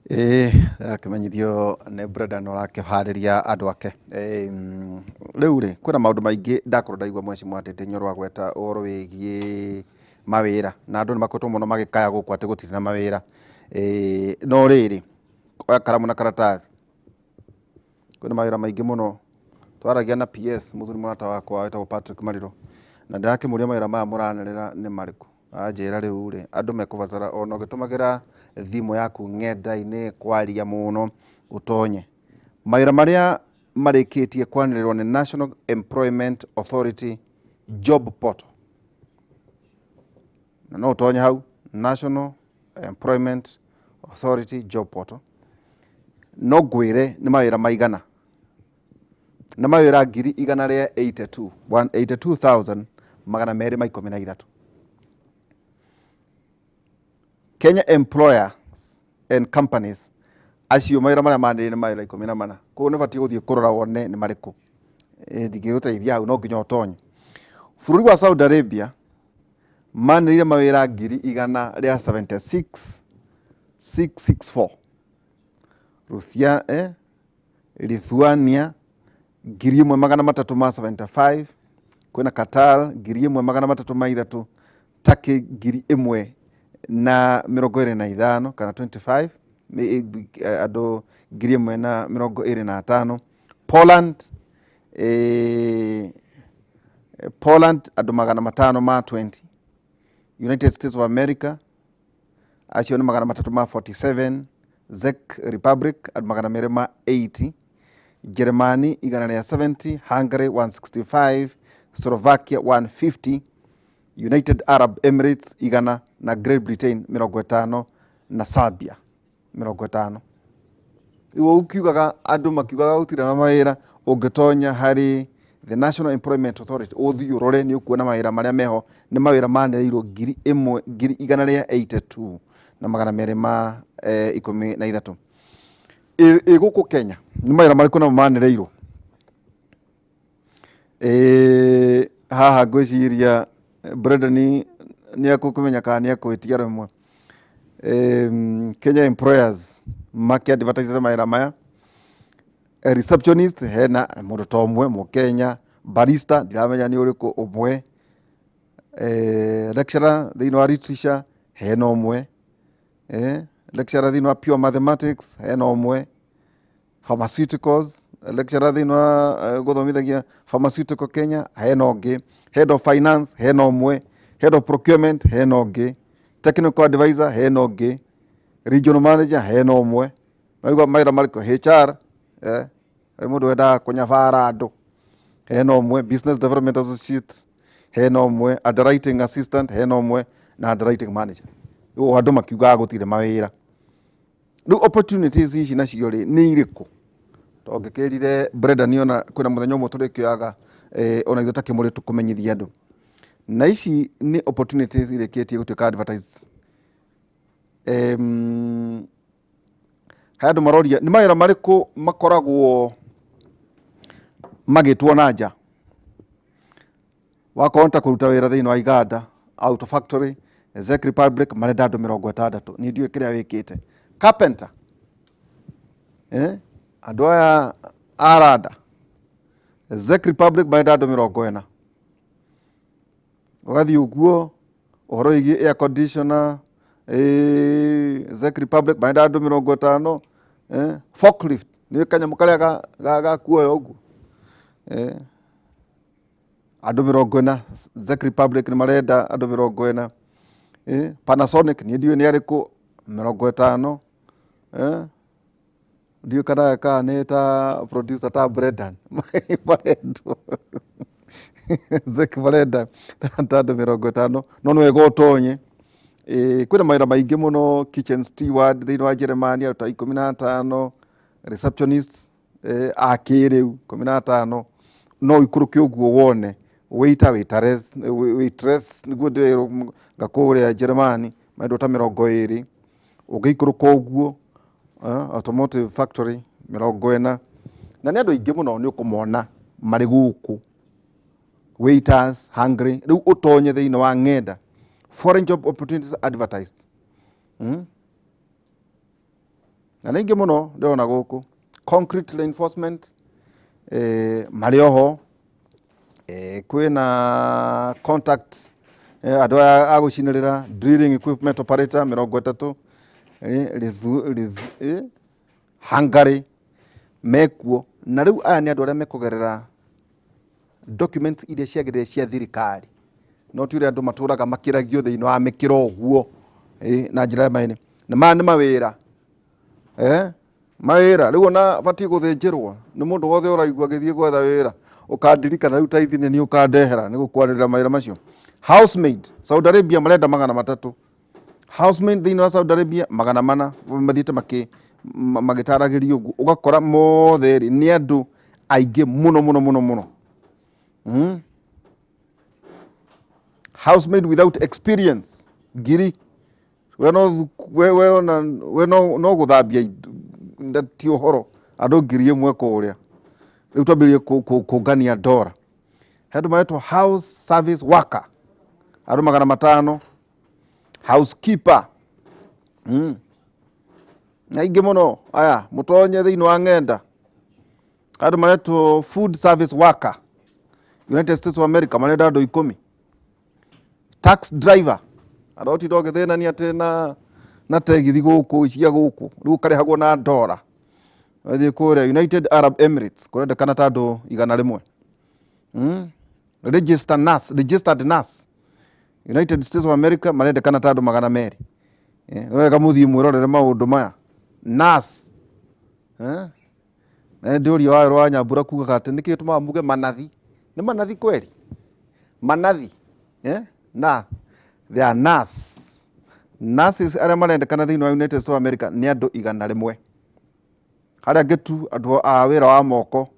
Ĩĩ ndĩrakĩmenyithio nĩ Brendan ũrakĩharĩria andũ ake. Rĩu rĩ, kwĩna maũndũ maingĩ ndakorwo ndaigua Mheshimiwa Ndindi Nyoro agweta ũhoro wĩgiĩ mawĩra, na andũ nĩ makoretwo mũno magĩkaya gũkũ atĩ gũtirĩ na mawĩra. No rĩrĩ, oya karamu na karatathi, kwĩna mawĩra maingĩ mũno. Twaragia na PS mũthuri mũrata wakwa wĩtagwo Patrick Mariru, na ndĩrakĩmũria mawĩra maya mũranĩrĩra nĩ marĩkũ. Anjĩra rĩu rĩ, andũ mekũbatara ona ũgĩtũmagĩra thimũ yaku ng'enda-inĩ kwaria mũno ũtonye. Mawĩra marĩa marĩkĩtie kwanĩrĩrwo nĩ National Employment Authority Job Portal. Na no ũtonye hau National Employment Authority Job Portal. No ngwĩre nĩ mawĩra maigana. Nĩ mawĩra 182,000, 182,213. Kenya Employers and Companies acio mawĩra marĩa manĩrĩire nĩ mawĩra 14. Koguo nĩ ũbatiĩ gũthiĩ kũrora wone nĩ marĩkũ. Ndingĩgũteithia hau no nginya ũtonye. Bũrũri wa Saudi Arabia manĩrĩire mawĩra 176,664. Ruthia, eh, Lithuania 1375, kwĩna Qatar 1303, Turkey 1025 kana 25, andũ 1025, Poland, Poland andũ 520, United States of America acio nĩ 347, Czech Republic andũ 280, Jeremani 170, Hungary 165, Slovakia 150, United Arab Emirates 100 na Great Britain 50 na Serbia 50. Rĩu ũkiugaga andũ makiugaga gũtirĩ na mawĩra, ũngĩtonya harĩ the National Employment Authority ũthiĩ ũrore nĩ ũkuona mawĩra marĩa meho nĩ mawĩra manĩrĩirwo 1000 182,213. Ĩ gũkũ Kenya nĩ mawĩra marĩkũ namo manĩrĩirwo? Ĩ haha ngwĩciria Brendan nĩ ekũmenya kana nĩ ekwĩtia rĩmwe. Kenya Employers makĩ advertise mawĩra maya. Receptionist hena mũndũ ta ũmwe mũkenya, barista ndiramenya nĩ ũrĩkũ ũmwe, lecturer thĩinĩ wa literature hena ũmwe, lecturer thĩinĩ wa pure mathematics hena ũmwe, pharmaceuticals lecturer thĩinĩ wa gũthomithagia pharmaceutical Kenya hena ũngĩ, head of finance hena ũmwe, head of procurement hena ũngĩ, technical advisor hena ũngĩ, regional manager hena ũmwe. Waigua mawĩra marĩkũ? HR, mũndũ wendaga kũnyabara andũ hena ũmwe, business development associate hena ũmwe, underwriting assistant hena ũmwe na underwriting manager. Rĩu andũ makiugaga gũtirĩ mawĩra. Rĩu opportunities ici nacio rĩ nĩ irĩkũ? Tondũ ngĩkĩrire Brendan ona kwĩna mũthenya ũmwe tũrĩkĩoyaga ona ithuĩ ta kĩmũrĩ tũkũmenyithia andũ. Na ici nĩ opportunities irĩkĩtie gũtuĩka advertised. He andũ maroria nĩ mawĩra marĩkũ makoragwo magĩtwo na nja? Wakorwo nĩ ta kũruta wĩra thĩinĩ wa iganda, auto factory, Czech Republic marenda andũ 60. Niĩ ndiũĩ kĩrĩa wĩkĩte. Carpenter, andũ aya a randa, Czech Republic marenda andũ 40. Ũgathiĩ ũguo ũhoro wĩgiĩ air conditioner, Czech Republic marenda andũ 50, forklift nĩ kanyamũ karĩa ga kuoya ũguo, andũ 40, Czech Republic nĩ marenda andũ 40, Panasonic niĩ ndiũĩ nĩ arĩkũ 50, ndiũĩ kana nĩ ta producer ta Brendan marendwo Czech marenda ta andũ 50, no nĩ wega ũtonye. Kwĩna mawĩra maingĩ mũno, kitchen steward thĩinĩ wa Jeremani andũ ta 15, receptionist a kĩrĩu 15, no ũikũrũke ũguo wone waiter, waitress, waitress nĩguo ndĩrerwo nga kũrĩa Jeremani marendwo ta 20, ũngĩikũrũka ũguo automotive factory 40, na nĩ andũ aingĩ mũno nĩ ũkũmona marĩ gũkũ, waiters Hungary. Rĩu ũtonye thĩinĩ wa ng'enda foreign job opportunities advertised. Na nĩ aingĩ mũno ndĩrona gũkũ. Concrete reinforcement marĩ oho. Kwĩna contact andũ aya a gũcinĩrĩra, drilling equipment operator 30, Hungary mekuo. Na rĩu aya nĩ andũ arĩa mekũgerera documents iria ciagĩrĩire cia thirikari, no ti ũrĩa andũ matũraga makĩragio thĩinĩ wa mĩkĩra ũguo na njĩra ya maene. Na maya nĩ mawĩra, mawĩra rĩu ona batiĩ gũthĩnjĩrwo nĩ mũndũ wothe ũraigua ngĩthiĩ gwetha wĩra ũkandirikana rĩu ta ithi nĩ niĩ ũkandehera nĩ gũkwarĩrĩra mawĩra macio. Housemaid Saudi Arabia marenda 300. Housemaid thĩinĩ wa Saudi Arabia 400 mathiĩte magĩtaragĩrio ũguo, ũgakora mothe rĩ nĩ andũ aingĩ mũno mũno mũno mũno. Housemaid without experience ngiri. We no we we ona we no no gũthambia indo ti ũhoro andũ 1000 kũrĩa. Rĩu twambĩrĩrie kũngania ndora. He andũ maretwo house service worker andũ 500, housekeeper na aingĩ mũno. Aya mũtonye thĩinĩ wa ng'enda, andũ maretwo food service worker United States of America marenda andũ 10. Taxi driver arotinda ũgĩthĩnania atĩ na tegithi gũkũ cia gũkũ rĩu ũkarĩhagwo na ndora. Wathiĩ kũrĩa United Arab Emirates kũrendekana ta andũ 100. Register nurse, registered nurse United States of America marendekana ta andũ 200. Wega mũthiĩ mwĩrorere maũndũ maya. Nurse. Na ndĩũria wa wa Nyambura kugaga atĩ nĩkĩ gĩtũmaga muge manathi? Nĩ manathi kweli? Manathi. Na they are nurse. Nurses arĩa marendekana thĩinĩ wa United States of America nĩ andũ 100. Harĩa angĩ tu andũ a wĩra wa moko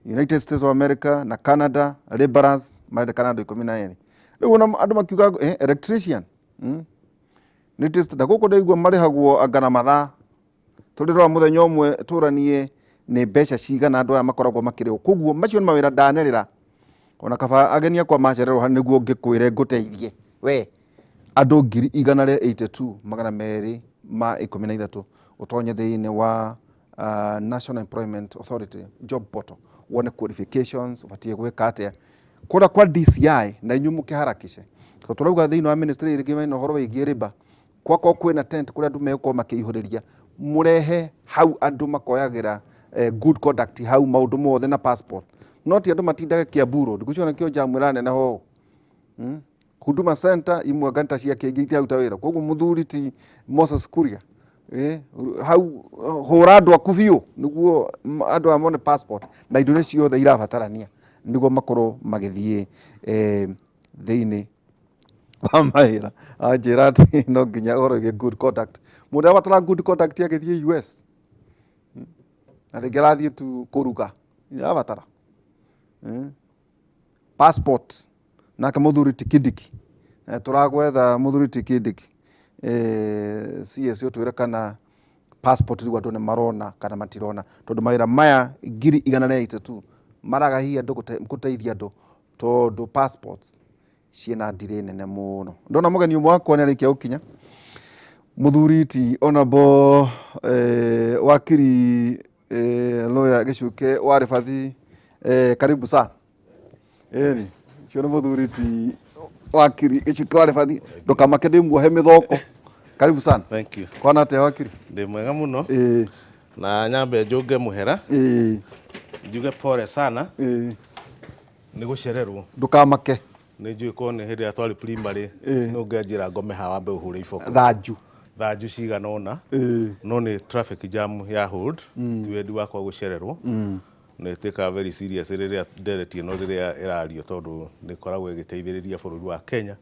United States of America na Canada laborers marendekana andũ 12. Rĩu ona andũ makiuga electrician. United States, na gũkũ ndaigua marĩhagwo anga na mathaa. Tũrĩrora mũthenya ũmwe tũranie nĩ mbeca cigana andũ aya makoragwo makĩrĩhwo. Koguo macio nĩ mawĩra ndanĩrĩra. Ona kaba ageni akwa macererwo hau nĩguo ngĩkwĩre ngũteithie. We andũ ngiri igana rĩa eighty two magana merĩ ma ikũmi na ithatũ ũtonye thĩinĩ wa National Employment Authority job portal wone qualifications ũbatiĩ gwĩka atĩa kũrĩa kwa DCI na inyuĩ mũkĩharakishe tondũ tũrauga thĩinĩ wa ministry ĩrĩa ĩna ũhoro wĩgiĩ labour gwakorwo kwĩna tent kũrĩa andũ megũkorwo makĩihũrĩria mũrehe hau andũ makoyagĩra good conduct hau maũndũ mothe na passport no ti andũ matindage Kiambu Road ngwĩciria nakĩo jamu ĩraneneha ũũ. Huduma Center imwe anga ta cia kĩngĩ itiraruta wĩra koguo mũthuri ti Moses Kuria hau hũra andũ aku biũ nĩguo andũ aya mone passport na indo iria ciothe irabatarania nĩguo makorwo magĩthiĩ thĩinĩ wa mawĩra. Anjĩra atĩ no nginya ũhoro wĩgiĩ good conduct, mũndũ arabatara good conduct agĩthiĩ US na rĩngĩ arathiĩ tu kũruga arabatara passport nake mũthuri ti Kindiki tũragwetha mũthuri ti Kindiki CS ũtwĩre kana passport rĩu andũ nĩ marona kana matirona tondũ mawĩra maya ngiri igana rĩa 82 maraga hihi andũ gũteithia andũ tondũ passports ciĩna ndirĩ nene mũno. Ndona mũgeni ũmwe wakwa nĩ arĩkia gũkinya mũthuri ti honorable wakiri lawyer Gĩcuke wa Rĩbathi, karibu sana. Ĩni ũcio nĩ mũthuri ti wakiri Gĩcuke wa Rĩbathi, ndũkamake ndĩ muohe mĩthoko. Karibu sana. Thank you. Kwana atĩa wakiri? Ndĩ mwega mũno. Na nyambe njũnge mũhera. Njuge pole sana. Nĩ gũcererwo. Ndũkamake. Nĩ njũĩ korwo nĩ hĩndĩ ĩrĩa twarĩ primary nĩ ũngĩanjĩra ngome haha wambe ũhũre iboko. Thanju. Thanju cigana ũna. No nĩ traffic jam ya hold. Ti wendi wakwa gũcererwo. Nĩ ĩtuĩkaga very serious rĩrĩa ndereti ĩno rĩrĩa ĩrario tondũ nĩ ĩkoragwo ĩgĩteithĩrĩria bũrũri wa Kenya.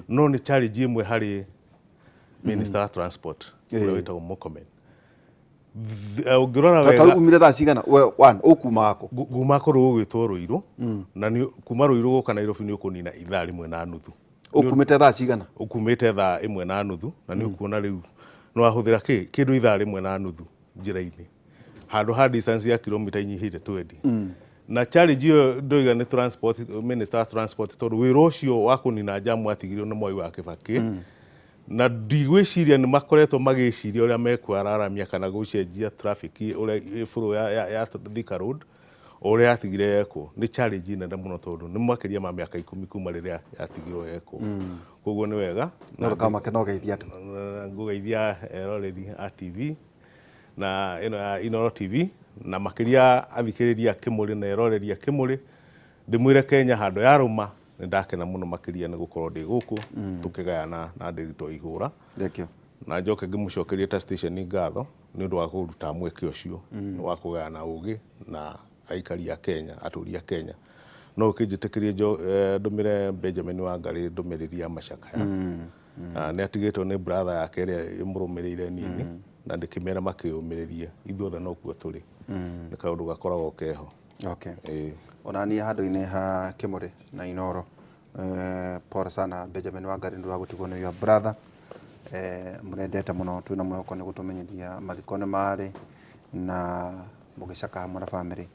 No nĩ challenge ĩmwe harĩ Minister wa Transport ũrĩa wĩtagwo Murkomen. Ũngĩrora wega ta umire thaa cigana we one ũkumaga kũ? Nguma kũndũ gũgwĩtwo Ruiru na kuma Ruiru gũka Nairobi nĩ ũkũnina ithaa rĩmwe na nuthu. Ũkumĩte thaa cigana? Ũkumĩte thaa ĩmwe na nuthu na nĩ ũkuona rĩu nĩ wahũthĩra kĩ kĩndũ ithaa rĩmwe na nuthu njĩra-inĩ handũ ha distance ya kilomita inyihĩire 20. Na challenge ĩyo ndoiga nĩ transport, minister wa transport tondũ wĩra ũcio wa kũnina jamu watigirwo nĩ Mwai wa Kĩbakĩ. Na ndigwĩciria nĩ makoretwo magĩciria ũrĩa mekwararamia kana gũcenjia traffic ũrĩa flow ya Thika Road ũrĩa yatigire yekwo. Nĩ challenge nene mũno tondũ nĩ makĩria ma mĩaka 10 kuma rĩrĩa yatigirwo yekwo. Koguo nĩ wega. No ndũkamake, no geithia andũ. Ngũgeithia eroreri a TV na ĩno ya Inooro TV, na makĩria athikĩrĩria a Kĩmũrĩ na eroreri a Kĩmũrĩ, ndĩmwĩre Kenya handũ yarũma. Nĩ ndakena mũno makĩria nĩ gũkorwo ndĩ gũkũ tũkĩgayana na Ndĩritũ Ihũra. Thank you. Na njoke ngĩmũcokerie ta station ngatho nĩ ũndũ wa kũruta mweke ũcio wa kũgayana ũgĩ na aikari a Kenya, atũri a Kenya. No ũkĩnjĩtĩkĩrie ndũmĩre Benjamin Wangarĩ ndũmĩrĩri ya macakaya. Nĩ atigĩtwo nĩ brother yake ĩrĩa ĩmũrũmĩrĩire nini, na ndĩkĩmera makĩũmĩrĩrie, ithuothe nokuo tũrĩ. Nĩ kaũndũ gakoragwo keho. Okay. Ona niĩ handũ-inĩ ha Kĩmũrĩ na Inooro, pole sana Benjamin Wangari nĩ ũndũ wa gũtigwo nĩ your brother mũrendete mũno. Twĩna mwĩhoko nĩ gũtũmenyithia mathiko nĩ marĩ na mũgĩcaka hamwe na family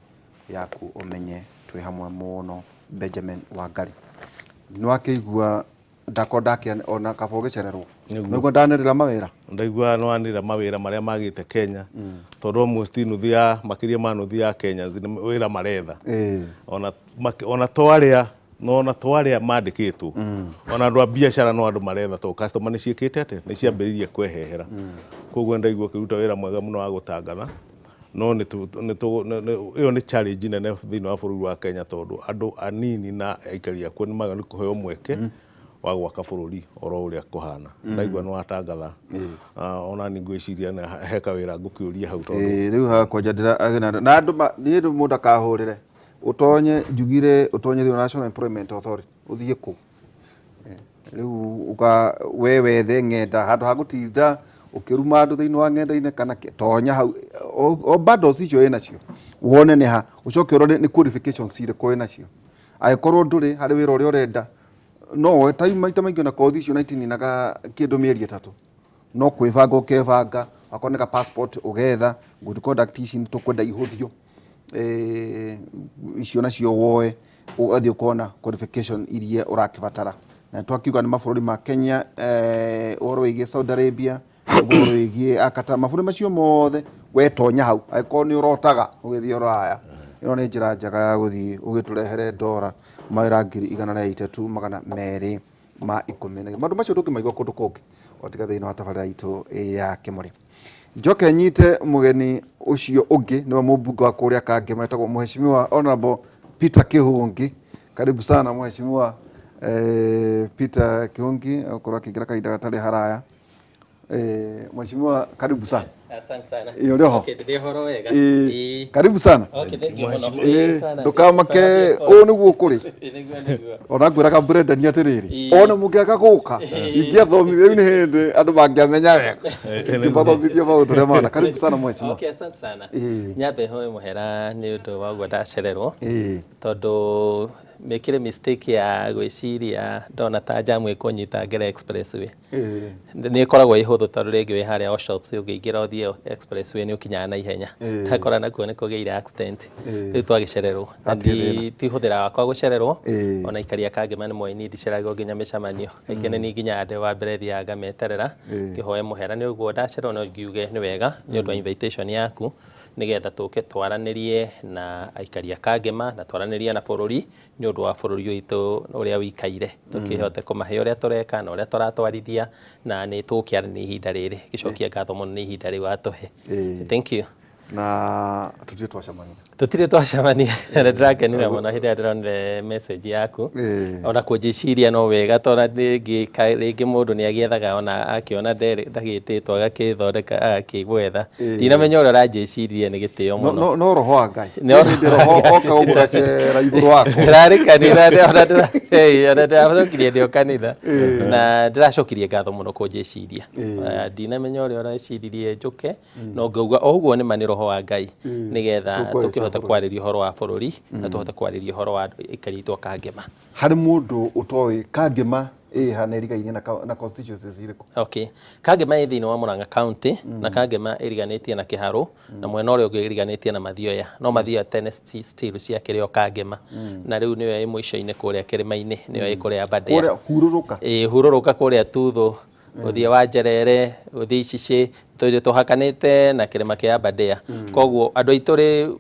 yaku, ũmenye twĩ hamwe mũno. Benjamin Wangari, nĩ wakĩigua ndakorwo ndakĩa ona kaba ũgĩcererwo? Nĩguo. Nĩguo ndanĩrĩra mawĩra. Ndaigua nĩ wanĩrĩra mawĩra marĩa magĩte Kenya, tondũ almost nuthu ya, makĩria ma nuthu ya Kenyans nĩ wĩra maretha. Ona to arĩa no ona to arĩa mandĩkĩtwo, ona andũ a biacara no andũ maretha, tondũ customer nĩ ciĩkĩte atĩ nĩ ciambĩrĩirie kwehehera. Koguo ndaigua ũkĩruta wĩra mwega mũno wa gũtangatha, no ĩyo nĩ challenge nene thĩinĩ wa bũrũri wa Kenya, tondũ andũ anini na aikari akuo nĩ magĩrĩirwo nĩ kũheo mweke wa gwaka bũrũri oro ũrĩa kũhana. Ndaigua nĩ watangatha. Ona niĩ ngwĩciria he kawĩra ngũkĩũria hau tondũ Rĩu hakwa njandĩra na andũ niĩ rĩu mũndũ akahũrĩre ũtonye njugire ũtonye thĩinĩ wa National Employment Authority, ũthiĩ kũu rĩu ũka we wethe ng'enda handũ ha gũtinda ũkĩruma andũ thĩinĩ wa ng'enda-inĩ kana tonya hau o bundles icio wĩnacio, wone nĩ ha, ũcoke ũrore nĩ qualifications irĩkũ wĩnacio. Angĩkorwo ndũrĩ harĩ wĩra ũrĩa ũrenda, no woe ta maita maingĩ ona kothi icio na itininaga kĩndũ mĩeri 3, no kwĩbanga ũkebanga. Akorwo nĩ ka passport ũgetha, good conduct ici nĩ tũkwenda ihũthio, icio nacio woe ũgathiĩ ũkona qualification iria ũrakĩbatara. Na twakiuga nĩ mabũrũri ma Kenya, ũhoro wĩgiĩ Saudi Arabia, ũhoro wĩgiĩ Akata, mabũrũri macio mothe wetonya hau. Angĩkorwo nĩ ũrotaga ũgĩthiĩ ũraya, ĩno nĩ njĩra njega ya gũthiĩ ũgĩtũrehere ndora. Mawĩra 303,210, maũndũ macio ndũngĩmaigua kũndũ kũngĩ o tiga thĩinĩ wa tabarĩra itũ ya Kĩmũrĩ. Njoke nyite mũgeni ũcio ũngĩ, nĩwe mũmbunge wa kũrĩa Kangema, etagwo Mheshimiwa Honorable Peter Kihungi. Karibu sana Mheshimiwa Peter Kihungi, akorwo akĩingĩra kahinda gatarĩ haraya. Mheshimiwa, karibu sana. Asante sana. Ĩ, ũrĩ ho? Okay, ndĩ horo wega. Karibu sana. Okay, thank you mũno. Sana. Ndũkamake, ũũ nĩguo kũrĩ. Nĩguo. Ona ngwĩraga Brenda atĩrĩrĩ, ona mũngĩaga gũka ingĩathomithia, rĩu nĩ hĩndĩ andũ mangĩamenya wega ingĩmathomithia maũndũ ũrĩa mahana. Karibu sana mheshimiwa. Okay, asante sana. Nyambe hoe mũhera nĩ ũndũ wa ũguo ndacererwo, tondũ mekire mistake ya gwĩciria ndona ta jamu ĩkũnyita ngere expressway. Nĩ ĩkoragwo ĩ hũthũ, tondũ rĩngĩ wĩ harĩa o shops, ũngĩingĩra ũthiĩ expressway nĩ ũkinyaga na ihenya. Ndakora nakuo nĩ kũgĩire accident, rĩu twagĩcererwo na Hatirĩ thĩna. Ti hũthĩra wakwa gũcererwo. Ona aikari a Kangema nĩ moĩ niĩ ndiceragwo nginya mĩcemanio, kaingĩ nĩ niĩ nginyaga ndĩ wa mbere, thiaga ngameterera. Ngĩhoe mũhera nĩ ũguo ndacererwo, no ngiuge nĩ wega nĩ ũndũ wa invitation yaku, nĩgetha tũke twaranĩrie na aikari a Kangema na twaranĩrie na bũrũri, nĩ ũndũ wa bũrũri witũ ũrĩa wĩikaire, tũkĩhote kũmahe ũrĩa tũreka na ũrĩa tũratwarithia, na nĩ tũgũkĩaranĩria ihinda rĩrĩ. Ngĩcokia ngatho mũno nĩ ihinda rĩu watũhe. Thank you. Na tũtirĩ twacemania. Tũtirĩ twacemania, na ndĩrakenire mũno hĩndĩ ĩrĩa ndĩronire message yaku. Ona kũnjĩciria no wega, tondũ rĩngĩ mũndũ nĩ agĩethaga, ona akĩona ndagĩtĩtwo agakĩthondeka agakĩgwetha. Ndinamenya ũrĩa ũranjĩciririe, nĩ gĩtĩo mũno. No roho wa Ngai. No hĩndĩ roho oka ũgacera igũrũ wako. Ndĩrarĩ kanitha, ona ona ndĩracokirie ndĩ o kanitha, na ndĩracokirie ngatho mũno kũnjĩciria. Ndinamenya ũrĩa ũreciririe njũke, no ngauga o ũguo nĩ ma nĩ roho wa Ngai, nĩgetha Tũkwarĩria tũkĩhote bũrũri. Kwarĩria ũhoro wa bũrũri na tũhote kwarĩria ũhoro wa aikari aitũ a Kangema. Harĩ mũndũ ũtoĩ Kangema ĩha na ĩrigainie na constituencies irĩkũ? Okay. Kangema ĩ thĩinĩ wa Murang'a County, na Kangema ĩriganĩtie na Kĩharũ, na mwena ũrĩa ũngĩ ĩriganĩtie na Mathioya, no Mathioya tene still ciakĩrĩ o Kangema, na rĩu nĩyo ĩ mũico-inĩ kũrĩa kĩrĩma-inĩ, nĩyo ĩ kũrĩa Aberdare. Kũrĩa hurũrũka. Ĩ, hurũrũka kũrĩa Tuthũ. Ũthiĩ Wanjerere, ũthiĩ Icicĩ, tondũ tũhakanĩte na kĩrĩma kĩa Aberdare. Koguo andũ aitũ rĩ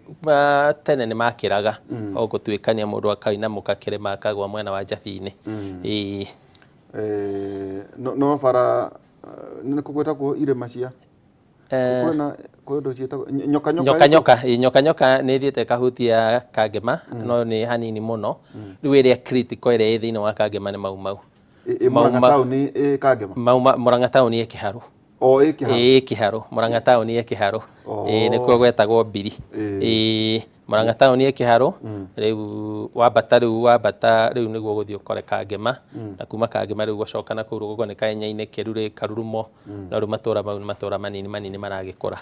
tene nĩ makĩraga o gũtuĩkania, mũndũ akainamũka kĩrĩma akagwa mwena wa Njabi-inĩ. Ĩĩ. No bara nĩ kũ gwĩtagwo irĩma cia kwĩna kwĩ ũndũ ciĩtagwo nyoka nyoka? Nyoka nyoka, ĩĩ, nyoka nyoka nĩ ĩthiĩte ĩkahutia Kangema, no nĩ hanini mũno. Rĩu ĩrĩa critical ĩrĩa ĩ thĩinĩ wa Kangema nĩ Mau Mau. Ĩ Murang'a taũni, ĩ Kangema? Mau Murang'a taũni ĩ Kĩharũ. O ĩ Kĩharũ? Ĩ Kĩharũ, Murang'a taũni ĩ Kĩharũ. Ĩĩ, nĩkuo gwetagwo Mbiri. Ĩĩ, Murang'a taũni ĩ Kĩharũ. Rĩu wambata, rĩu wambata, rĩu nĩguo ũgũthiĩ ũkore Kangema, na kuma Kangema rĩu gũcoka na kũu rũgongo nĩ Kaenya-inĩ, Kĩrurĩ, Karurumo, no rĩu matũra mau nĩ matũra manini manini maragĩkũra.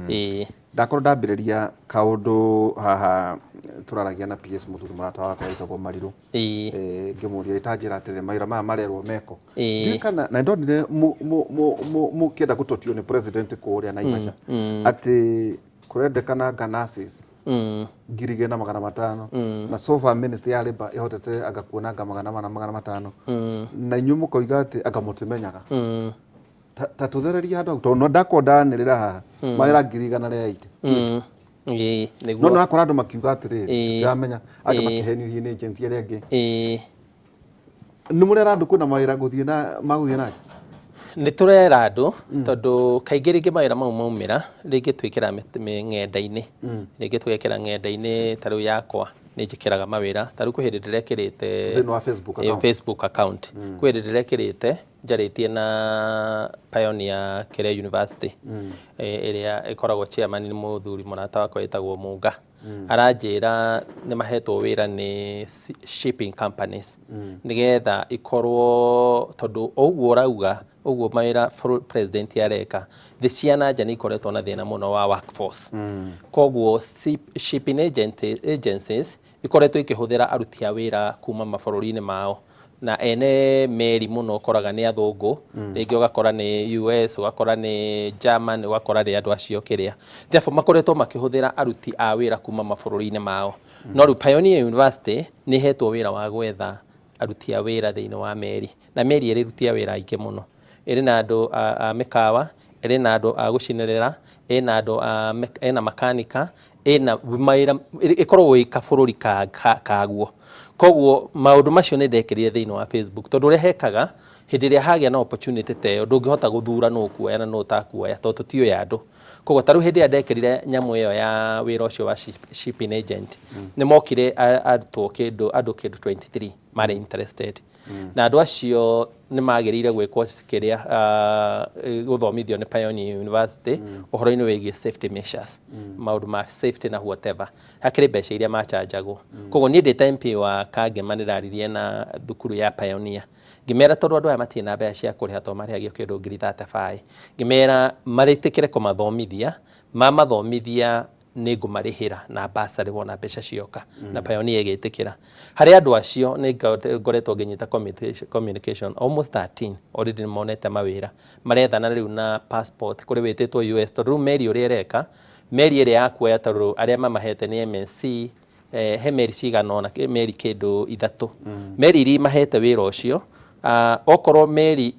Ĩĩ. Ndakorwo ndambĩrĩria kaũndũ haha tũraragia na PS mũthuri mũrata wakwa wĩtagwo Marirũ. Ngĩmũria ĩtanjĩra atĩrĩ, mawĩra maya marerwo meko. Ndiũĩ kana na ndonire mũkĩenda gũtotio nĩ president kũrĩa Naivasha atĩ kũrendekana anga nurses 2500, na so far ministry ya labour ĩhotete anga kuona anga 400 500, na inyuĩ mũkoiga atĩ anga mũtimenyaga. Ta tũthererie handũ hau, tondũ no ndakorwo ndanĩrĩra haha mawĩra 180. Ĩĩ, no nĩguo. Nĩ wakora andũ makiuga atĩrĩrĩ, tũtiramenya, angĩ makĩhenio hihi nĩ agent arĩa angĩ. Nĩ mũrera andũ kwĩna mawĩra gũthiĩ na magũthiĩ na nja? Nĩ tũrera andũ, tondũ kaingĩ rĩngĩ mawĩra mau maumĩra, rĩngĩ twĩkĩraga ng'enda-inĩ, rĩngĩ tũgekĩra ng'enda-inĩ, ta rĩu yakwa nĩ njĩkĩraga mawĩra. Ta rĩu kwĩ hĩndĩ ndĩrekĩrĩte Thĩinĩ wa Facebook account. Facebook account. Kwĩ hĩndĩ ndĩrekĩrĩte njarĩtie na Pioneer kĩrĩa University, ĩrĩa ĩkoragwo chairman nĩ mũthuri mũrata wakwa wĩtagwo Munga. Aranjĩra nĩ mahetwo wĩra nĩ shipping companies nĩgetha ikorwo, tondũ o ũguo ũrauga ũguo mawĩra president areka, thĩ cia na nja nĩ ikoretwo na thĩna mũno wa workforce. Koguo shipping agencies ikoretwo ikĩhũthĩra aruti a wĩra kuma mabũrũri-inĩ mao, na ene meri mũno ũkoraga nĩ athũngũ, rĩngĩ ũgakora nĩ US, ũgakora nĩ German, ũgakora nĩ andũ acio kĩrĩa. Therefore makoretwo makĩhũthĩra aruti a wĩra kuma mabũrũri-inĩ mao. No rĩu Pioneer University nĩ ĩhetwo wĩra wa gwetha aruti a wĩra thĩinĩ wa meri, na meri ĩrĩ aruti a wĩra aingĩ mũno. Ĩrĩ na andũ a mĩkawa, ĩrĩ na andũ a gũcinĩrĩra, ĩna andũ a ĩna makanika, ĩna mawĩra, ĩkoragwo ĩ kabũrũri kaguo. Koguo maũndũ macio nĩ ndekĩrire thĩinĩ wa Facebook, tondũ ũrĩa hekaga hĩndĩ ĩrĩa hagĩa na opportunity ta ĩyo, ndũngĩhota gũthura nũ ũkuoya na nũ ũtakuoya, tondũ tũtiũĩ andũ. Koguo ta rĩu hĩndĩ ĩrĩa ndekĩrire nyamũ ĩyo ya wĩra ũcio wa shipping agent, nĩ mokire arutwo kĩndũ, andũ kĩndũ 23 marĩ interested, na andũ acio nĩ magĩrĩire gwĩkwo kĩrĩa, gũthomithio nĩ Pioneer University ũhoro-inĩ wĩgiĩ safety measures, maũndũ ma safety na whatever. Hakĩrĩ mbeca iria machanjagwo. Koguo niĩ ndĩ ta MP wa Kangema nĩ ndaririe na thukuru ya Pioneer, ngĩmera tondũ andũ aya matirĩ na mbeca cia kũrĩha, tondũ marĩhagio kĩndũ 35,000, ngĩmera marĩtĩkĩre kũmathomithia, mamathomithia nĩ ngũmarĩhĩra na bursary wona mbeca cioka, na Pioneer ĩgĩtĩkĩra. Harĩ andũ acio nĩ ngoretwo ngĩnyita communication, almost 13 already nĩ monete mawĩra marethana rĩu na passport, kũrĩ wĩtĩtwo US, tondũ rĩu meri ũrĩa ĩreka, meri ĩrĩa ya kuoya, tondũ arĩa mamahete nĩ MSC, he meri cigana ũna, meri kĩndũ ithatũ, meri iria imahete wĩra ũcio. Okorwo meri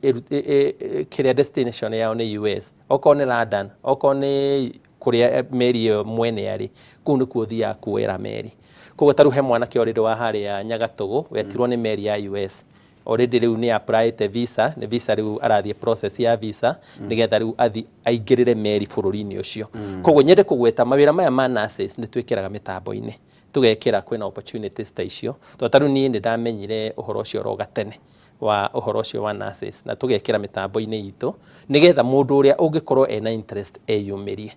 kĩrĩa destination yao nĩ US, okorwo nĩ London, okorwo nĩ kũrĩa meri ĩyo mwene arĩ, kũu nĩkuo ũthiaga kuoera meri. Koguo ta rĩu he mwanake already wa harĩa Nyagatũgũ wetirwo nĩ meri ya US. Already rĩu nĩ applyĩte visa, nĩ visa rĩu arathiĩ process ya visa nĩgetha rĩu athi aingĩrĩre meri bũrũri-inĩ ũcio. Koguo nyende kũgweta mawĩra maya ma nurses nĩ twĩkĩraga mĩtambo-inĩ, tũgekĩra kwĩna opportunities ta icio, tondũ ta rĩu niĩ nĩ ndamenyire ũhoro ũcio oro gatene wa ũhoro ũcio wa nurses, na tũgekĩra mĩtambo-inĩ itũ nĩgetha mũndũ ũrĩa ũngĩkorwo ena interest eyumĩrie.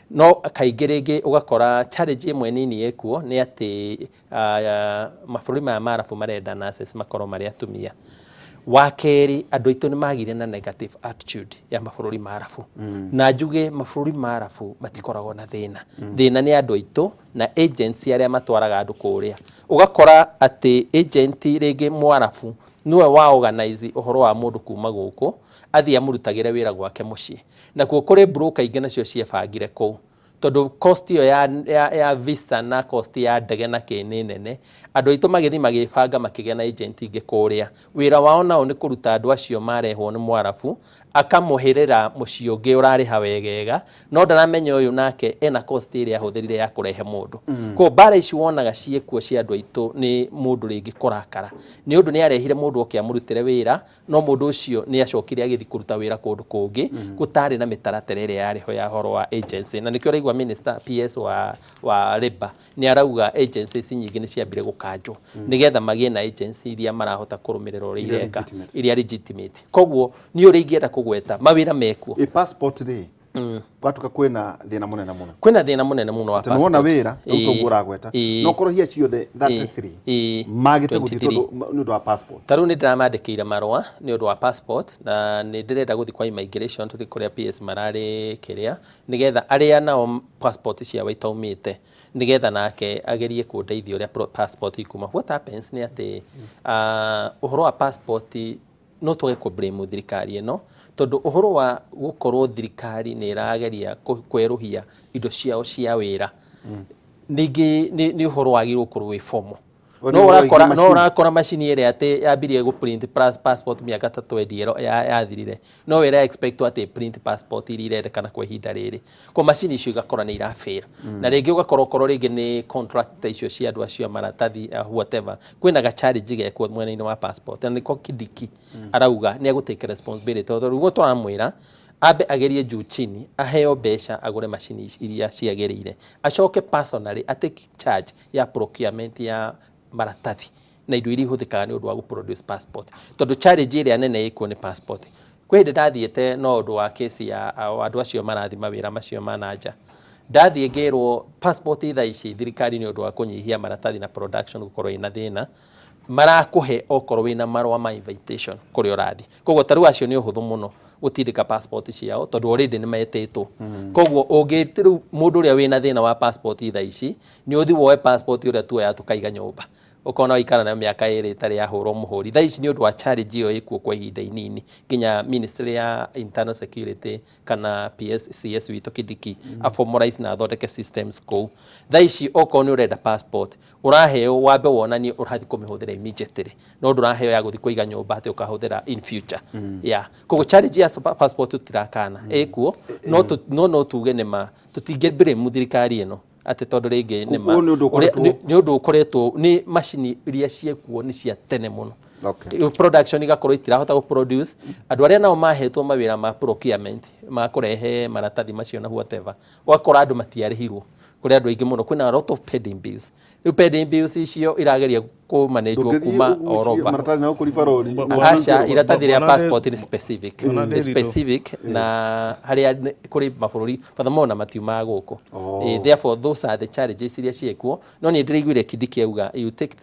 No kaingĩ rĩngĩ ũgakora challenge ĩmwe nini ĩkuo nĩ atĩ mabũrũri maya ma Arabu marenda nurses makorwo marĩ atumia. Wa kerĩ, andũ aitũ nĩ magire na negative attitude ya mabũrũri ma Arabu, na njuge mabũrũri ma Arabu matikoragwo na thĩna. Thĩna nĩ andũ aitũ na agents arĩa matwaraga andũ kũrĩa. Ũgakora atĩ agent rĩngĩ Mwarabu nĩwe wa organize ũhoro wa mũndũ kuma gũkũ athiĩ amũrutagĩre wĩra gwake mũciĩ. Nakuo kũrĩ broker ingĩ nacio ciebangire kũu. Tondũ cost ĩyo ya visa na cost ya ndege na kĩ nĩ nene. Andũ aitũ magĩthiĩ magĩbanga makĩgĩa na agent ingĩ kũrĩa. Wĩra wao nao nĩ kũruta andũ acio marehwo nĩ Mwarabu, akamũhĩrĩra mũciĩ ũngĩ ũrarĩha wegega, no ndaramenya ũyũ nake ena cost ĩrĩa ahũthĩrire ya kũrehe mũndũ. Koguo mbara ici wonaga ciĩkuo cia andũ aitũ nĩ mũndũ rĩngĩ kũrakara. Nĩ ũndũ nĩ arehire mũndũ oke amũrutĩre wĩra, no mũndũ ũcio nĩ acokire agĩthiĩ kũruta wĩra kũndũ kũngĩ gũtarĩ na mĩtaratara ĩrĩa yarĩ ho ya ũhoro wa agency. Na nĩkĩo ũraigua minister PS wa Labour nĩ arauga agencies nyingĩ nĩ ciambire gũkanjwo nĩgetha magĩe na agency iria marahota kũrũmĩrĩra ũrĩa Iria ireka, legitimate. iria legitimate. Koguo niĩ ũrĩa ingĩenda kũgweta, mawĩra mekuo. Ĩ passport rĩ, gwatuka kwĩna thĩna mũnene mũno. Kwĩna thĩna mũnene mũno wa Atĩ nĩwona passport. wĩra rĩu toguo ũragweta, no korwo hiya ciothe 33 magĩte gũthiĩ 23. Tondũ nĩ ũndũ wa passport. Ta rĩu nĩ ndĩramandĩkĩire marũa nĩ ũndũ wa passport, na nĩ ndĩrenda gũthiĩ kwa immigration tũthiĩ kũrĩa PS mararĩ kĩrĩa, nĩgetha arĩa nao passport ciao itaumĩte, nĩgetha nake agerie kũndeithia ũrĩa passport ikuma. What happens nĩ atĩ ũhoro wa passport no twage kũ blame thirikari ĩno, tondũ ũhoro wa gũkorwo thirikari nĩ ĩrageria kwerũhia indo ciao cia wĩra ningĩ nĩ ũhoro wagĩrĩirwo gũkorwo wĩ formal. Ũrĩa No ũrakora ũroiga no macini. Ũrakora macini ĩrĩa atĩ yambirie gũ print passport mĩaka ta 20 ĩro yathirire, no ĩra expect atĩ print passport iria irendekana kwa ihinda rĩrĩ. Kwa macini icio igakora nĩ irafail, na rĩngĩ ũgakora okorwo rĩngĩ nĩ contract ta icio cia andũ acio a maratathi, whatever, kwĩna ga challenge gekwo mwena-inĩ wa passport, na nĩko Kindiki arauga nĩ egũ take responsibility, tondũ rĩu tũramwĩra ambe agerie juu chini, aheo mbeca agũre macini iria ciagĩrĩire, acoke personally atake charge ya procurement ya maratathi na indo iria ihũthĩkaga nĩ ũndũ wa gũ produce passport, tondũ challenge ĩrĩa nene ĩkuo nĩ passport. Kwĩ hĩndĩ ndathiĩte no ũndũ wa kesi ya andũ acio marathiĩ mawĩra macio ma nanja, ndathiĩ ngĩrwo passport thaa ici thirikari nĩ ũndũ wa kũnyihia maratathi na production gũkorwo ĩna thĩna, marakũhe okorwo wĩna marũa ma invitation kũrĩa ũrathiĩ. Koguo ta rĩu acio nĩ ũhũthũ mũno gũtindĩka passport ciao, tondũ already nĩ metĩtwo. Koguo ũngĩ rĩu mũndũ ũrĩa wĩna thĩna wa passport thaa ici nĩ ũthiĩ woe passport ũrĩa tuoya tũkaiga nyũmba, ũkona waikara nayo mĩaka 2 ĩtarĩ yahũrwo mũhũri. Thaa ici nĩ ũndũ wa challenge ĩyo ĩkuo kwa ihinda inini nginya ministry ya internal security kana PS CS witũ Kindiki aformalize na athondeke systems kũu. Thaa ici okorwo nĩ ũrenda passport, ũraheo wambe wonanie ũrathiĩ kũmĩhũthĩra immediately, no ndũraheo ya gũthiĩ kũiga nyũmba atĩ ũkahũthĩra in future. Yeah, koguo challenge ya passport tũtirakana ĩkuo, no tuge nĩma tũtingĩ blame thirikari ĩno atĩ tondũ rĩngĩ nĩma Ũyũ nĩ ũndũ ũkoretwo- nĩ ũndũ ũkoretwo nĩ macini iria ciekuo nĩ cia tene mũno. Production igakorwo itirahota gũ produce. Andũ arĩa nao mahetwo mawĩra ma procurement ma kũrehe maratathi macio na whatever, ũgakora andũ matiarĩhirwo. Kũrĩ andũ aingĩ mũno, kwĩna a lot of pending bills. Rĩu pending bills icio irageria kũmanĩjwo Ndũngĩthiĩ kuma ũgucie all over. Maratathi na gũkũ ribarori. Aca, iratathi rĩa Bwana passport nĩ specific, Bwana nĩ Nderitu. specific na harĩa kũrĩ mabũrũri furthermore na matiumaga gũkũ. Oh. Therefore those are the challenges iria ciĩkuo, no niĩ ndĩraiguire Kindiki auga you take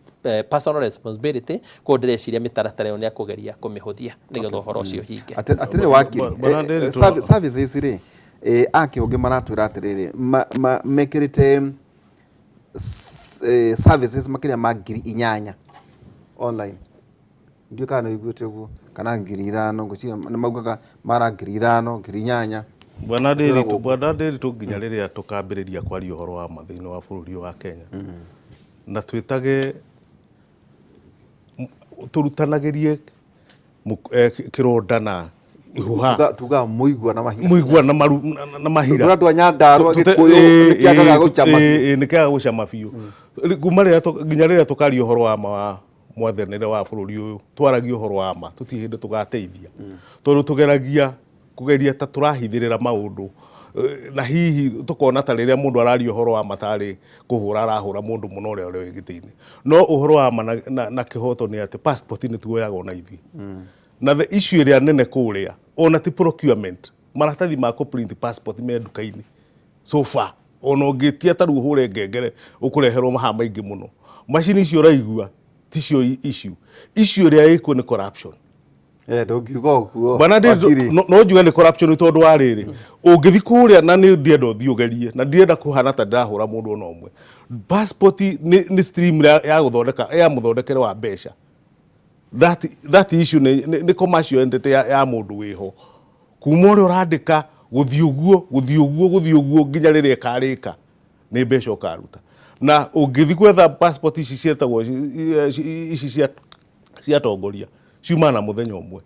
personal responsibility. Koguo ndĩreciria mĩtaratara ĩyo nĩ akũgeria kũmĩhũthia nĩgetha ũhoro ũcio ũhinge. Atĩrĩrĩ wakiri, Bwana Nderitu. Services rĩ, a kĩhũngĩ maratwĩra atĩrĩrĩ, mekĩrĩte services makĩria ma 8,000 online. Ndiũĩ kana nĩ ũiguĩte ũguo, kana 5,000, ngwĩciria nĩ maugaga mara 5,000, 8,000. Bwana Twĩragwo Nderitu, ũguo. Bwana Nderitu, nginya rĩrĩa tũkambĩrĩria kwaria ũhoro wa ma thĩinĩ wa bũrũri ũyũ wa Kenya na twĩtage tũrutanagĩrie kĩronda na ihũha. Tugaga mũigua na mahira. Mũigua na maru na mahira. Tondũ andũ a Nyandarua, Gĩkũyũ nĩ kĩagaga gũcama biũ. Ĩĩ, nĩ kĩagaga gũcama biũ. Kuma rĩrĩa nginya rĩrĩa tũkaria ũhoro wa ma wa mwathanĩre wa bũrũri ũyũ, twaragia ũhoro wa ma, tũtirĩ hĩndĩ tũgateithia, tondũ tũgeragia kũgeria ta tũrahithĩrĩra maũndũ, na hihi tũkona ta rĩrĩa mũndũ araria ũhoro wa ma tarĩ kũhũra arahũra mũndũ mũno ũrĩa ũrĩ gĩtĩ-inĩ. No ũhoro wa ma na kĩhoto nĩ atĩ passport nĩ tuoyaga ona ithuĩ, na the issue ĩrĩa nene kũrĩa ona ti procurement. Maratathi ma kũ print passport me nduka-inĩ so far, ona ũngĩtia ta rĩu ũhũre ngengere ũkũreherwo mahaa maingĩ mũno. Macini icio ũraigua ticio issue. Issue ĩrĩa ĩkuo nĩ corruption. Ndũngiuga ũguo. Bwana Nderitu, wakiri. No njuge nĩ corruption tondũ wa rĩrĩ, ũngĩthi kũrĩa na nĩ ndienda ũthiĩ ũgerie, na ndirenda kũhana ta ndĩrahũra mũndũ ona ũmwe. Passport nĩ stream ya gũthondeka ya mũthondekere wa mbeca. That issue nĩ commercial entity ya mũndũ wĩho kuma ũrĩa ũrandĩka. Gũthiĩ ũguo, gũthiĩ ũguo, gũthiĩ ũguo nginya rĩrĩa ĩkarĩka, nĩ mbeca ũkaruta. Na ũngĩthiĩ gwetha passport ici ciĩtagwo ici cia atongoria, ciumaga na mũthenya ũmwe,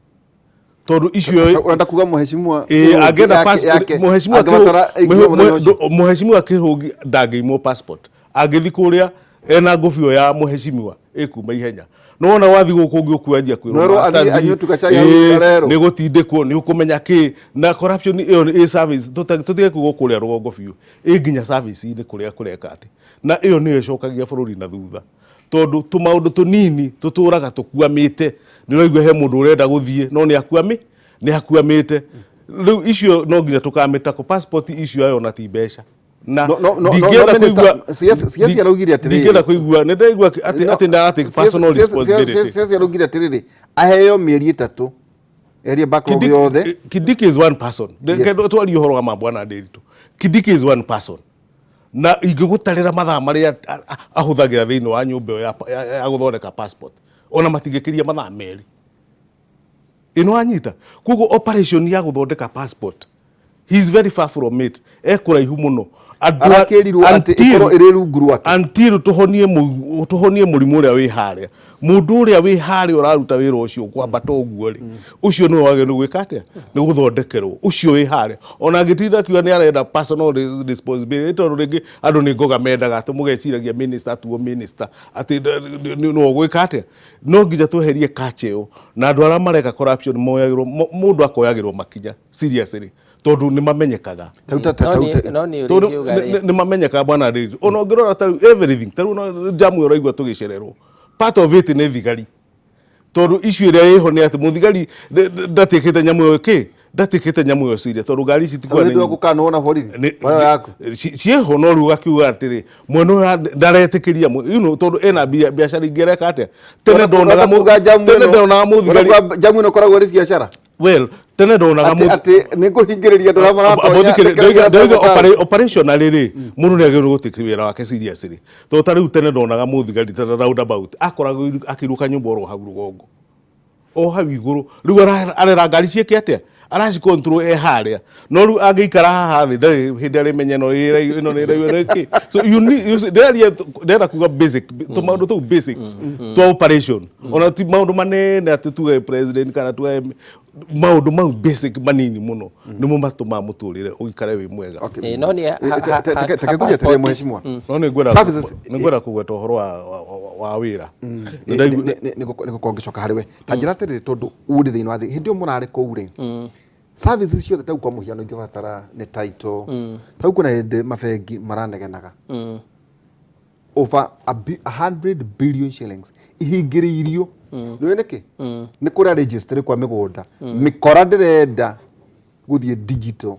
tondũ icio Ũrenda kuga mũhecimua Ĩĩ, angĩenda passport, mũhecimiwa angĩbatara ĩingĩrio mũthenya ũcio? Mũhecimiwa Kĩhũngi ndangĩimwo passport. Angĩthi kũrĩa ena ngũbio ya mũhecimiwa, ĩkuma ihenya. No wona wathiĩ gũkũ ũngĩ, ũkwanjia kwĩrwo Mwerwo athiĩ maratathi, anyue tũgacai hau arerwo. Nĩ gũtindĩkwo, nĩ ũkũmenya kĩ na corruption ĩyo ĩ service. Tũtige kuga kũrĩa rũgongo biũ, ĩ nginya service-inĩ kũrĩa kũreka atĩ, na ĩyo nĩyo ĩcokagia bũrũri na thutha, tondũ tũmaũndũ tũnini tũtũraga tũkuamĩte. Nĩ ũraigua he mũndũ ũrenda gũthiĩ no nĩ akuamĩte. Rĩu icio no nginya tũkamĩtako passport icio ayo na ti mbeca na No, ndingĩenda no, Minister, kũigua CS araugire atĩrĩrĩ. Ndingĩenda kũigua, nĩ ndaigua atĩ nĩ aratake personal responsibility. CS araugire atĩrĩrĩ, aheo mĩeri 3 eherie backlog yothe. Kindiki is one person. Yes. Twarie ũhoro wa mambo na Ndiritu. Kindiki is one person. Na ingĩgũtarĩra mathaa marĩa ahũthagĩra thĩinĩ wa nyũmba ĩyo ya gũthondeka passport, ona matingĩkĩria mathaa 2. Ĩno anyita. Koguo operation ya gũthondeka passport, he is very far from it. E kũraihu mũno. Arakĩrirwo atĩ ĩkorwo ĩrĩ rungu rwake. Until tũhonie mũrimũ ũrĩa wĩ harĩa, mũndũ ũrĩa wĩ harĩa ũraruta wĩra ũcio kwambata ũguo rĩ, ũcio nĩwe wagĩrĩirwo nĩ gwĩka atĩa, nĩ gũthondekerwo ũcio wĩ harĩa. Ona angĩtinda akiuga nĩ arenda personal responsibility, tondũ rĩngĩ andũ nĩ ngoga mendaga atĩ mũgeciragia minister atuo minister atĩ nĩwe ũgwĩka atĩa. No nginya tweherie culture ĩyo, na andũ arĩa mareka corruption moyagĩrwo, mũndũ akoyagĩrwo makinya seriously, tondũ nĩ mamenyekaga. No nĩ Tondũ ũrĩa ingiuga rĩ, nĩ mamenyekaga, bwana Ndiritu. Ona ũngĩrora ta rĩu everything, ta rĩu no jamu ĩyo ũraigua tũgĩcererwo, part of it nĩ thigari, tondũ issue ĩrĩa ĩho nĩ atĩ mũthigari ndatĩkĩte nyamũ ĩyo kĩ ndatĩkĩte nyamũ ĩyo serious, tondũ ngari ici tikuwa nĩ Hĩndĩ gũkanwo na borithi wao yaku. Ciĩho, no rĩu ũgakiuga atĩrĩ, mwena ũyũ ndaretĩkĩria tondũ ena biacara ingĩ areka atĩa. Tene ndonaga Kuga jamu tene ĩno- ndonaga mũthigari Ũrenda jamu ĩno ĩkoragwo ĩrĩ biacara. Well, tene ndonaga Atĩ nĩ ngũhingĩrĩria andũ arĩa maratonya Ndauga ndauga operationally rĩ, mũndũ nĩ agĩrĩirwo gũtake wĩra wake seriously, tondũ ta rĩu tene ndonaga mũthigari ta roundabout akoragwo akĩruka nyũmba oro hau rũgongo, o hau igũrũ. Rĩu arera ngari ciĩke atĩa, araci control e harĩa. No rĩu angĩikara haha thĩ, ndarĩ hĩndĩ arĩmenya ĩno ĩno nĩ ĩraigua ĩno ĩkĩ. So you need, you see, ndĩraria, ndĩrenda kuga basic tũmaũndũ tũu, basics twa operation. Ona ti maũndũ manene atĩ tuge president kana tuge maũndũ mau basic manini mũno nĩmo matũmaga mũtũrĩre ũikare wĩ mwega. Ĩ, no nĩ Teke kuja atĩrĩrĩ, mheshimiwa. No nĩ ngwenda Services- nĩ ngwenda kũgweta ũhoro wa wĩra. Nĩ ngũkorwo ngĩcoka harĩ we. Ta njĩra atĩrĩrĩ, tondũ ũrĩ thĩinĩ wa thĩ hĩndĩ ĩyo mũrarĩ kũu rĩ, services ciothe tau kwa mũhiano ingĩbatara nĩ title, tau kwĩna hĩndĩ mabengi maranegenaga over 100 billion shillings ihingĩrĩirio. Nĩ nĩkĩ? Nĩ kũrĩa registry kwa mĩgũnda, mĩkora ndĩrenda gũthiĩ digital,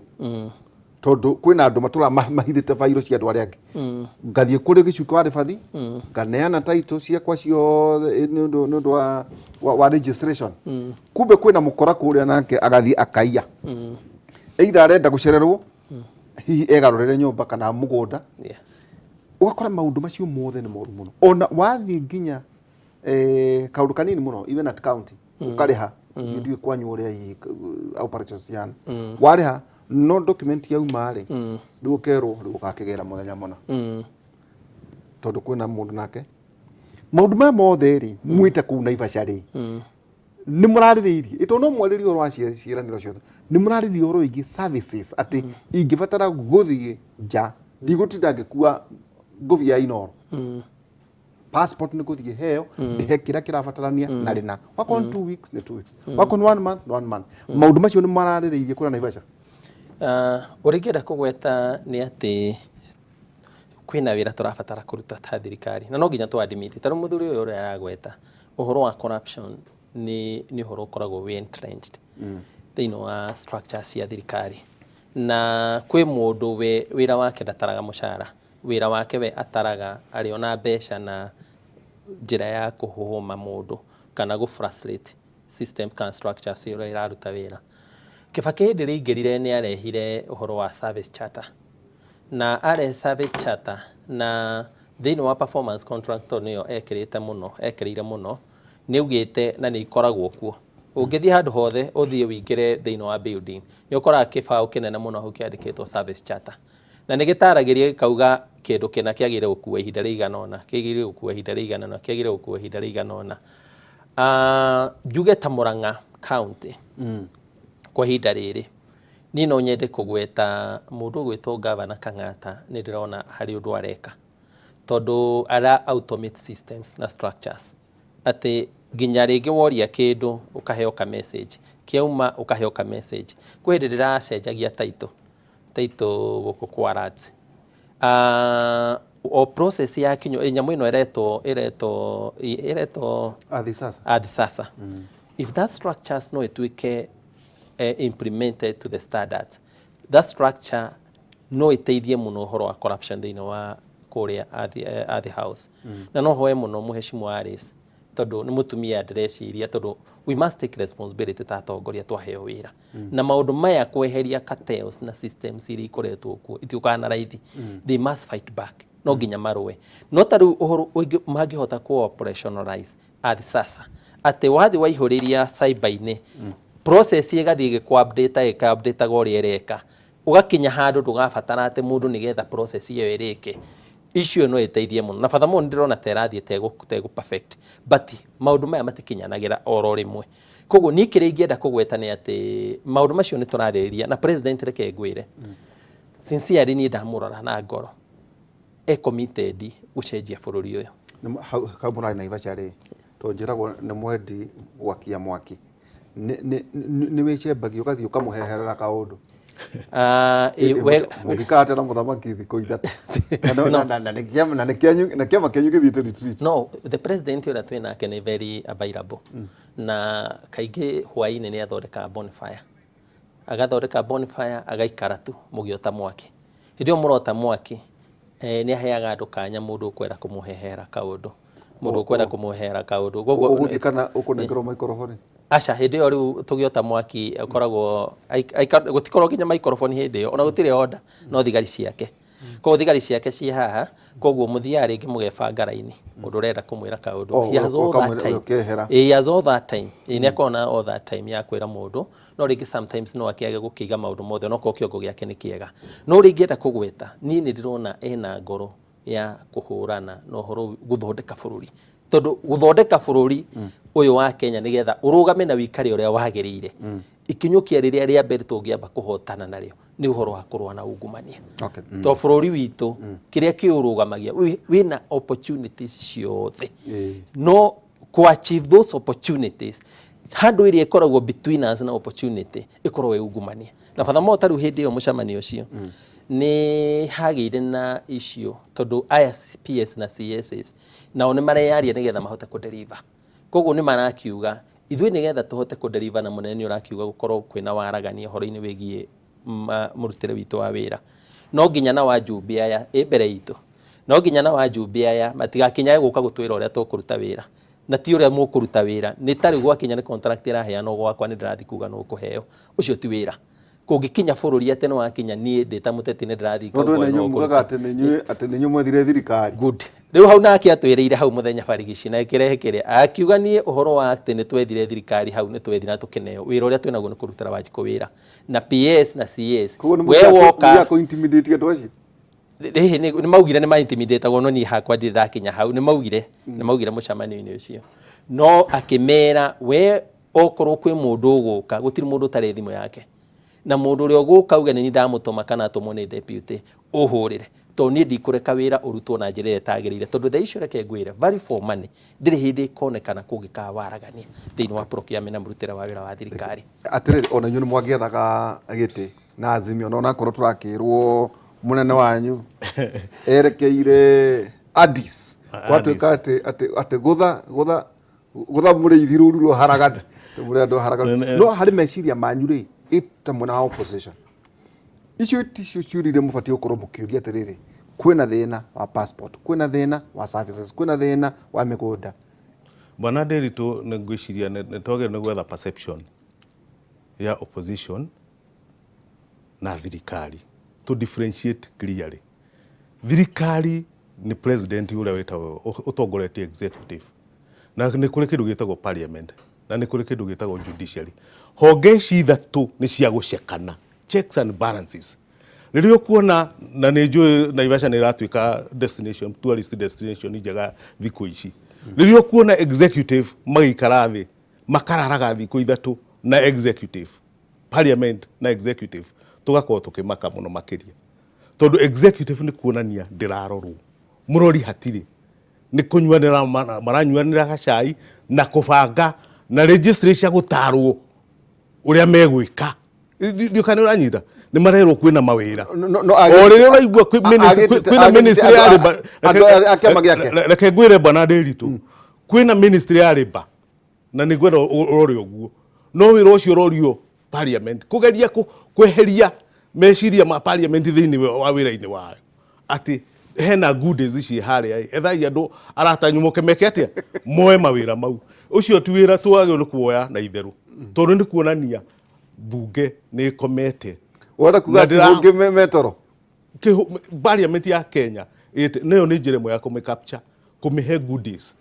tondũ kwĩna andũ matũraga mahithĩte bairo cia andũ arĩa angĩ. Ngathiĩ kũrĩ gĩcukĩ wa rĩbathi, nganeana title ciakwa ciothe nĩ ũndũ wa registration. Kumbe kwĩna mũkora kũrĩa, nake agathiĩ akaiya, either arenda gũcererwo, hihi egarũrĩre nyũmba kana mũgũnda. Ũgakora maũndũ macio mothe nĩ moru mũno. Ona wathiĩ nginya kaũndũ kanini mũno, even at county, ũkarĩha. Ndiũĩ kwanyu ũrĩa hihi operations cihana. Warĩha no document yauma rĩ, rĩu ũkerwo rĩu ũgakĩgĩra mũthenya mũna, tondũ kwĩna mũndũ nake. Maũndũ maya mothe rĩ, mwĩte kũu Naivasha rĩ, nĩ mũrarĩrĩirie ĩtondũ no mwarĩrie ũhoro wa ciĩranĩro ciothe, nĩ mũrarĩrĩria ũhoro wĩgiĩ services, atĩ ingĩbatara gũthiĩ nja, ndigũtinda ngĩkua ngũbia ya Inoro, passport nĩ gũthiĩ heo, ndĩhe kĩrĩa kĩrabatarania na rĩna. Wakorwo nĩ 2 weeks, nĩ 2 weeks; wakorwo nĩ one month, nĩ one month. Maũndũ macio nĩ mararĩrĩirie kũrĩa Naivasha? Ũrĩa ingĩenda kũgweta nĩ atĩ kwĩna wĩra tũrabatara kũruta ta thirikari, na no nginya tũ admit. Ta rĩu mũthuri ũyũ ũrĩa aragweta ũhoro wa corruption, nĩ ũhoro ũkoragwo wĩ entrenched thĩinĩ wa structure cia thirikari, na kwĩ mũndũ we wĩra wake ndataraga mũcara, wĩra wake we ataraga arĩona mbeca na njĩra ya kũhũma mũndũ kana gũ frustrate system kana structures ũrĩa iraruta wĩra. Kibaki hĩndĩ ĩrĩa aingĩrire, nĩ arehire ũhoro wa service charter, na arehe service charter na thĩinĩ wa performance contract, tondũ nĩyo ekĩrĩte mũno, ekĩrĩire mũno, nĩ augĩte na nĩ ikoragwo kuo. Ũngĩthiĩ handũ hothe ũthiĩ wĩingĩre thĩinĩ wa building, nĩ ũkoraga kĩbaũ kĩnene mũno hau kĩandĩkĩtwo service charter. Na nĩ gĩtaragĩria gĩkauga kĩndũ kĩna kĩagĩrĩire gũkua ihinda rĩigana ũna, kĩagĩrĩire gũkua ihinda rĩigana ũna, kĩagĩrĩire gũkua ihinda rĩigana ũna. Njuge ta Murang'a County kwa ihinda rĩrĩ, niĩ no nyende kũgweta mũndũ ũgwĩtwo Gavana Kang'ata, nĩ ndĩrona harĩ ũndũ areka. Tondũ ara automate systems na structures. Atĩ nginya rĩngĩ woria kĩndũ ũkaheo ka message, kĩauma ũkaheo ka message. Kwĩ hĩndĩ ndĩracenjagia title, title gũkũ kwa lands. O process yakinywo, nyamũ ĩno ĩretwo ĩretwo ĩretwo Ardhi Sasa. Ardhi Sasa. If that structures no ĩtuĩke implemented to the standards, that structure no ĩteithie mũno ũhoro wa corruption thĩinĩ wa kũrĩa Ardhi House. Na no hoe mũno Mheshimiwa Alice, tondũ nĩ mũtumia ndĩreciria, tondũ we must take responsibility ta atongoria twaheo wĩra. Na maũndũ maya kweheria cartels na systems iria ikoretwo kuo itiũkaga na raithi. They must fight back. No nginya marũe. No ta rĩu ũhoro ũngĩ mangĩhota ku operationalize Ardhi Sasa, atĩ wathiĩ waihũrĩria cyber-inĩ, process ĩgathiĩ ĩgĩkũ update ĩka update ũrĩa ĩreka, ũgakinya handũ ndũgabatara atĩ mũndũ nĩgetha process ĩyo ĩrĩke. Icio no ĩteithie mũno. Na furthermore nĩ ndĩrona ta ĩrathiĩ tegu perfect, but maũndũ maya matikinyanagĩra oro rĩmwe. Koguo niĩ kĩrĩa ingĩenda kũgweta nĩ atĩ maũndũ macio nĩ tũrarĩrĩria na president. Reke ngwĩre sincerely, niĩ ndamũrora na ngoro e committed gũcenjia bũrũri ũyũ. Hau mũrarĩ Naivasha rĩ, tondũ njĩragwo nĩ mwendi gwakia mwaki, nĩ wĩcembagia ũgathiĩ ũkamũheherera kaũndũ? Mũngĩikara atĩa na mũthamaki thikũ 3 na kĩama kĩanyu gĩthiĩte retreat? No, the president ũrĩa twĩ nake nĩ very available, na kaingĩ hwaĩ-inĩ nĩ athondekaga bonfire, agathondeka bonfire, agaikara tu mũgĩota mwaki. Hĩndĩ ĩyo mũrota mwaki, nĩ aheaga andũ kanya, mũndũ ũkwenda kũmũhehera kaũndũ, mũndũ ũkwenda kũmũhehera kaũndũ. Koguo Ũgũthiĩ kana ũkũnengerwo maikoroboni? Aca, hĩndĩ ĩyo rĩu tũgĩota mwaki ũkoragwo gũtikorwo nginya maikoroboni hĩndĩ ĩyo, ona gũtirĩ order, no thigari ciake. Koguo thigari ciake ciĩ haha, koguo mũthiaga rĩngĩ mũgebanga raini, mũndũ ũrenda kũmwĩra kaũndũ. He has all that time. Ũkehera. He has all that time. Nĩ akoragwo na all that time ya kwĩra mũndũ, no rĩngĩ sometimes no akĩage gũkĩiga maũndũ mothe, onokorwo kĩongo gĩake nĩ kĩega. No ũrĩa ingĩenda kũgweta, niĩ nĩ ndĩrona ena ngoro ya kũhũrana na ũhoro gũthondeka bũrũri, tondũ gũthondeka bũrũri ũyũ wa Kenya nĩgetha ũrũgame na wĩikare ũrĩa wagĩrĩire, ikinyũkia rĩrĩa rĩa mbere tũngĩamba kũhotana narĩo nĩ ũhoro wa kũrũa na ungumania. To bũrũri witũ kĩrĩa kĩũrũgamagia wĩna opportunities ciothe, no ku achieve those opportunities, handũ ĩrĩa ĩkoragwo between us na opportunity ĩkoragwo ĩ ungumania. Na furthermore, ta rĩu hĩndĩ ĩyo mũcemanio ũcio nĩ hagĩire na issue, tondũ aya PS na CSs nao nĩ mareyaria nĩgetha mahote kũdeliver. Koguo nĩ marakiuga ithuĩ nĩgetha tũhote kũdeliver, na mũnene nĩ ũrakiuga gũkorwo kwĩna waragania ũhoro-inĩ wĩgiĩ mũrutĩre witũ wa wĩra, no nginya na wajumbe aya ĩ mbere itũ, no nginya na wajumbe aya matigakinyae gũka gũtwĩra ũrĩa tũkũruta wĩra na ti ũrĩa mũkũruta wĩra. Nĩ tarĩu gwakinya nĩ contract ĩraheanwo gwakwa, nĩ ndĩrathiĩ kuga nũ ũkũheo, ũcio ti wĩra. Kũngĩkinya bũrũri atĩ nĩ wakinya niĩ ndĩ ta mũteti nĩ ndĩrathiĩ No ngaugwo ndwĩ na nũ inyuĩ ũkũruta. Mugaga atĩ nĩ inyuĩ mwethire thirikari. Good. Rĩu hau nake atwĩrĩire hau mũthenya barigici na ĩkĩrehe kĩrĩa akiuga, niĩ ũhoro wa atĩ nĩ twethire thirikari, hau nĩ twethire na tũkĩneo wĩra, ũrĩa twĩnaguo nĩ kũrutĩra Wanjikũ wĩra na PS na CS. Koguo nĩ We woka kũ intimidate andũ acio? Rĩhĩ nĩ maugire nĩ ma-intimidatagwo, no niĩ hakwa ndirĩ ndakinya hau. Nĩ maugire mũcemanio-inĩ ũcio, no akĩmera we okorwo kwĩ mũndũ ũgũka, gũtirĩ mũndũ ũtarĩ thimũ yake, na mũndũ ũrĩa ũgũka uge nĩ niĩ ndamũtũma kana atũmwo nĩ deputy, ũhũrĩre, tondũ niĩ ndikũreka wĩra ũrutwo na njĩra ĩrĩa ĩtagĩrĩire. Tondũ the issue, reke ngwĩre, value for money ndĩrĩ hĩndĩ ĩkonekana kũngĩkaga waragania thĩinĩ wa procurement na mũrutĩre wa wĩra wa thirikari. Atĩrĩrĩ, ona inyuĩ nĩ mwangĩethaga gĩtĩ na Azimio, no onakorwo tũrakĩrwo mũnene wanyu erekeire Addis, gwatuĩka atĩ gũtha mũrĩithi rũru rwa haragani, mũrĩ andũ a haragani, no harĩ meciria manyu rĩ, ĩta mwena wa opposition, icio ticio ciũria iria mũbatiĩ gũkorwo mũkĩũria, atĩrĩrĩ, kwĩna thĩna wa passport, kwĩna thĩna wa services, kwĩna thĩna wa mĩgũnda? Bwana Nderitu, nĩ ngwĩciria nĩ twagĩrĩirwo nĩ gwetha perception ya opposition na thirikari, to differentiate clearly. Thirikari nĩ president ũrĩa wĩtagwo ũtongoretie executive, na nĩ kũrĩ kĩndũ gĩtagwo parliament. Na nĩ kũrĩ kĩndũ gĩtagwo judiciary. Honge ici ithatũ nĩ cia gũcekana, checks and balances. Rĩrĩa ũkuona, na nĩ njũĩ Naivasha nĩ ĩratuĩka destination, tourist destination njega thikũ ici. Rĩrĩa ũkuona executive magĩikara thĩ makararaga thikũ 3 na executive, parliament na executive, tũgakorwo tũkĩmaka mũno makĩria. Tondũ executive nĩ kuonania ndĩrarorwo, mũrori hatirĩ, nĩ kũnyuanĩra maranyuanĩra gacai na kũbanga na legislature gũtarwo ũrĩa megwĩka. Ndiũ kana ũranyita, nĩ marerwo kwĩna mawĩra. No, O rĩrĩa ũraigua kwĩna ministry ya labour, andũ a kĩama gĩake. Reke ngwĩre bwana Ndĩritũ, kwĩna ministry ya labour na nĩ ngwenda ũrore ũguo, no wĩra ũcio ũrorio parliament kũgeria kweheria meciria ma parliament thĩinĩ wa wĩra-inĩ wayo, atĩ hena good days ciĩ harĩa ĩ, ethai andũ aratanyu moke meke atĩa, moe mawĩra mau. Ũcio ti wĩra twagĩrĩirwo nĩ kuoya na itherũ, tondũ nĩ kuonania bunge nĩ ĩkomete. Wenda kuga Na atĩ bunge metoro? Parliament ya Kenya nayo nĩ njĩra ĩmwe ya kũmĩ capture, kũmĩhe goodies,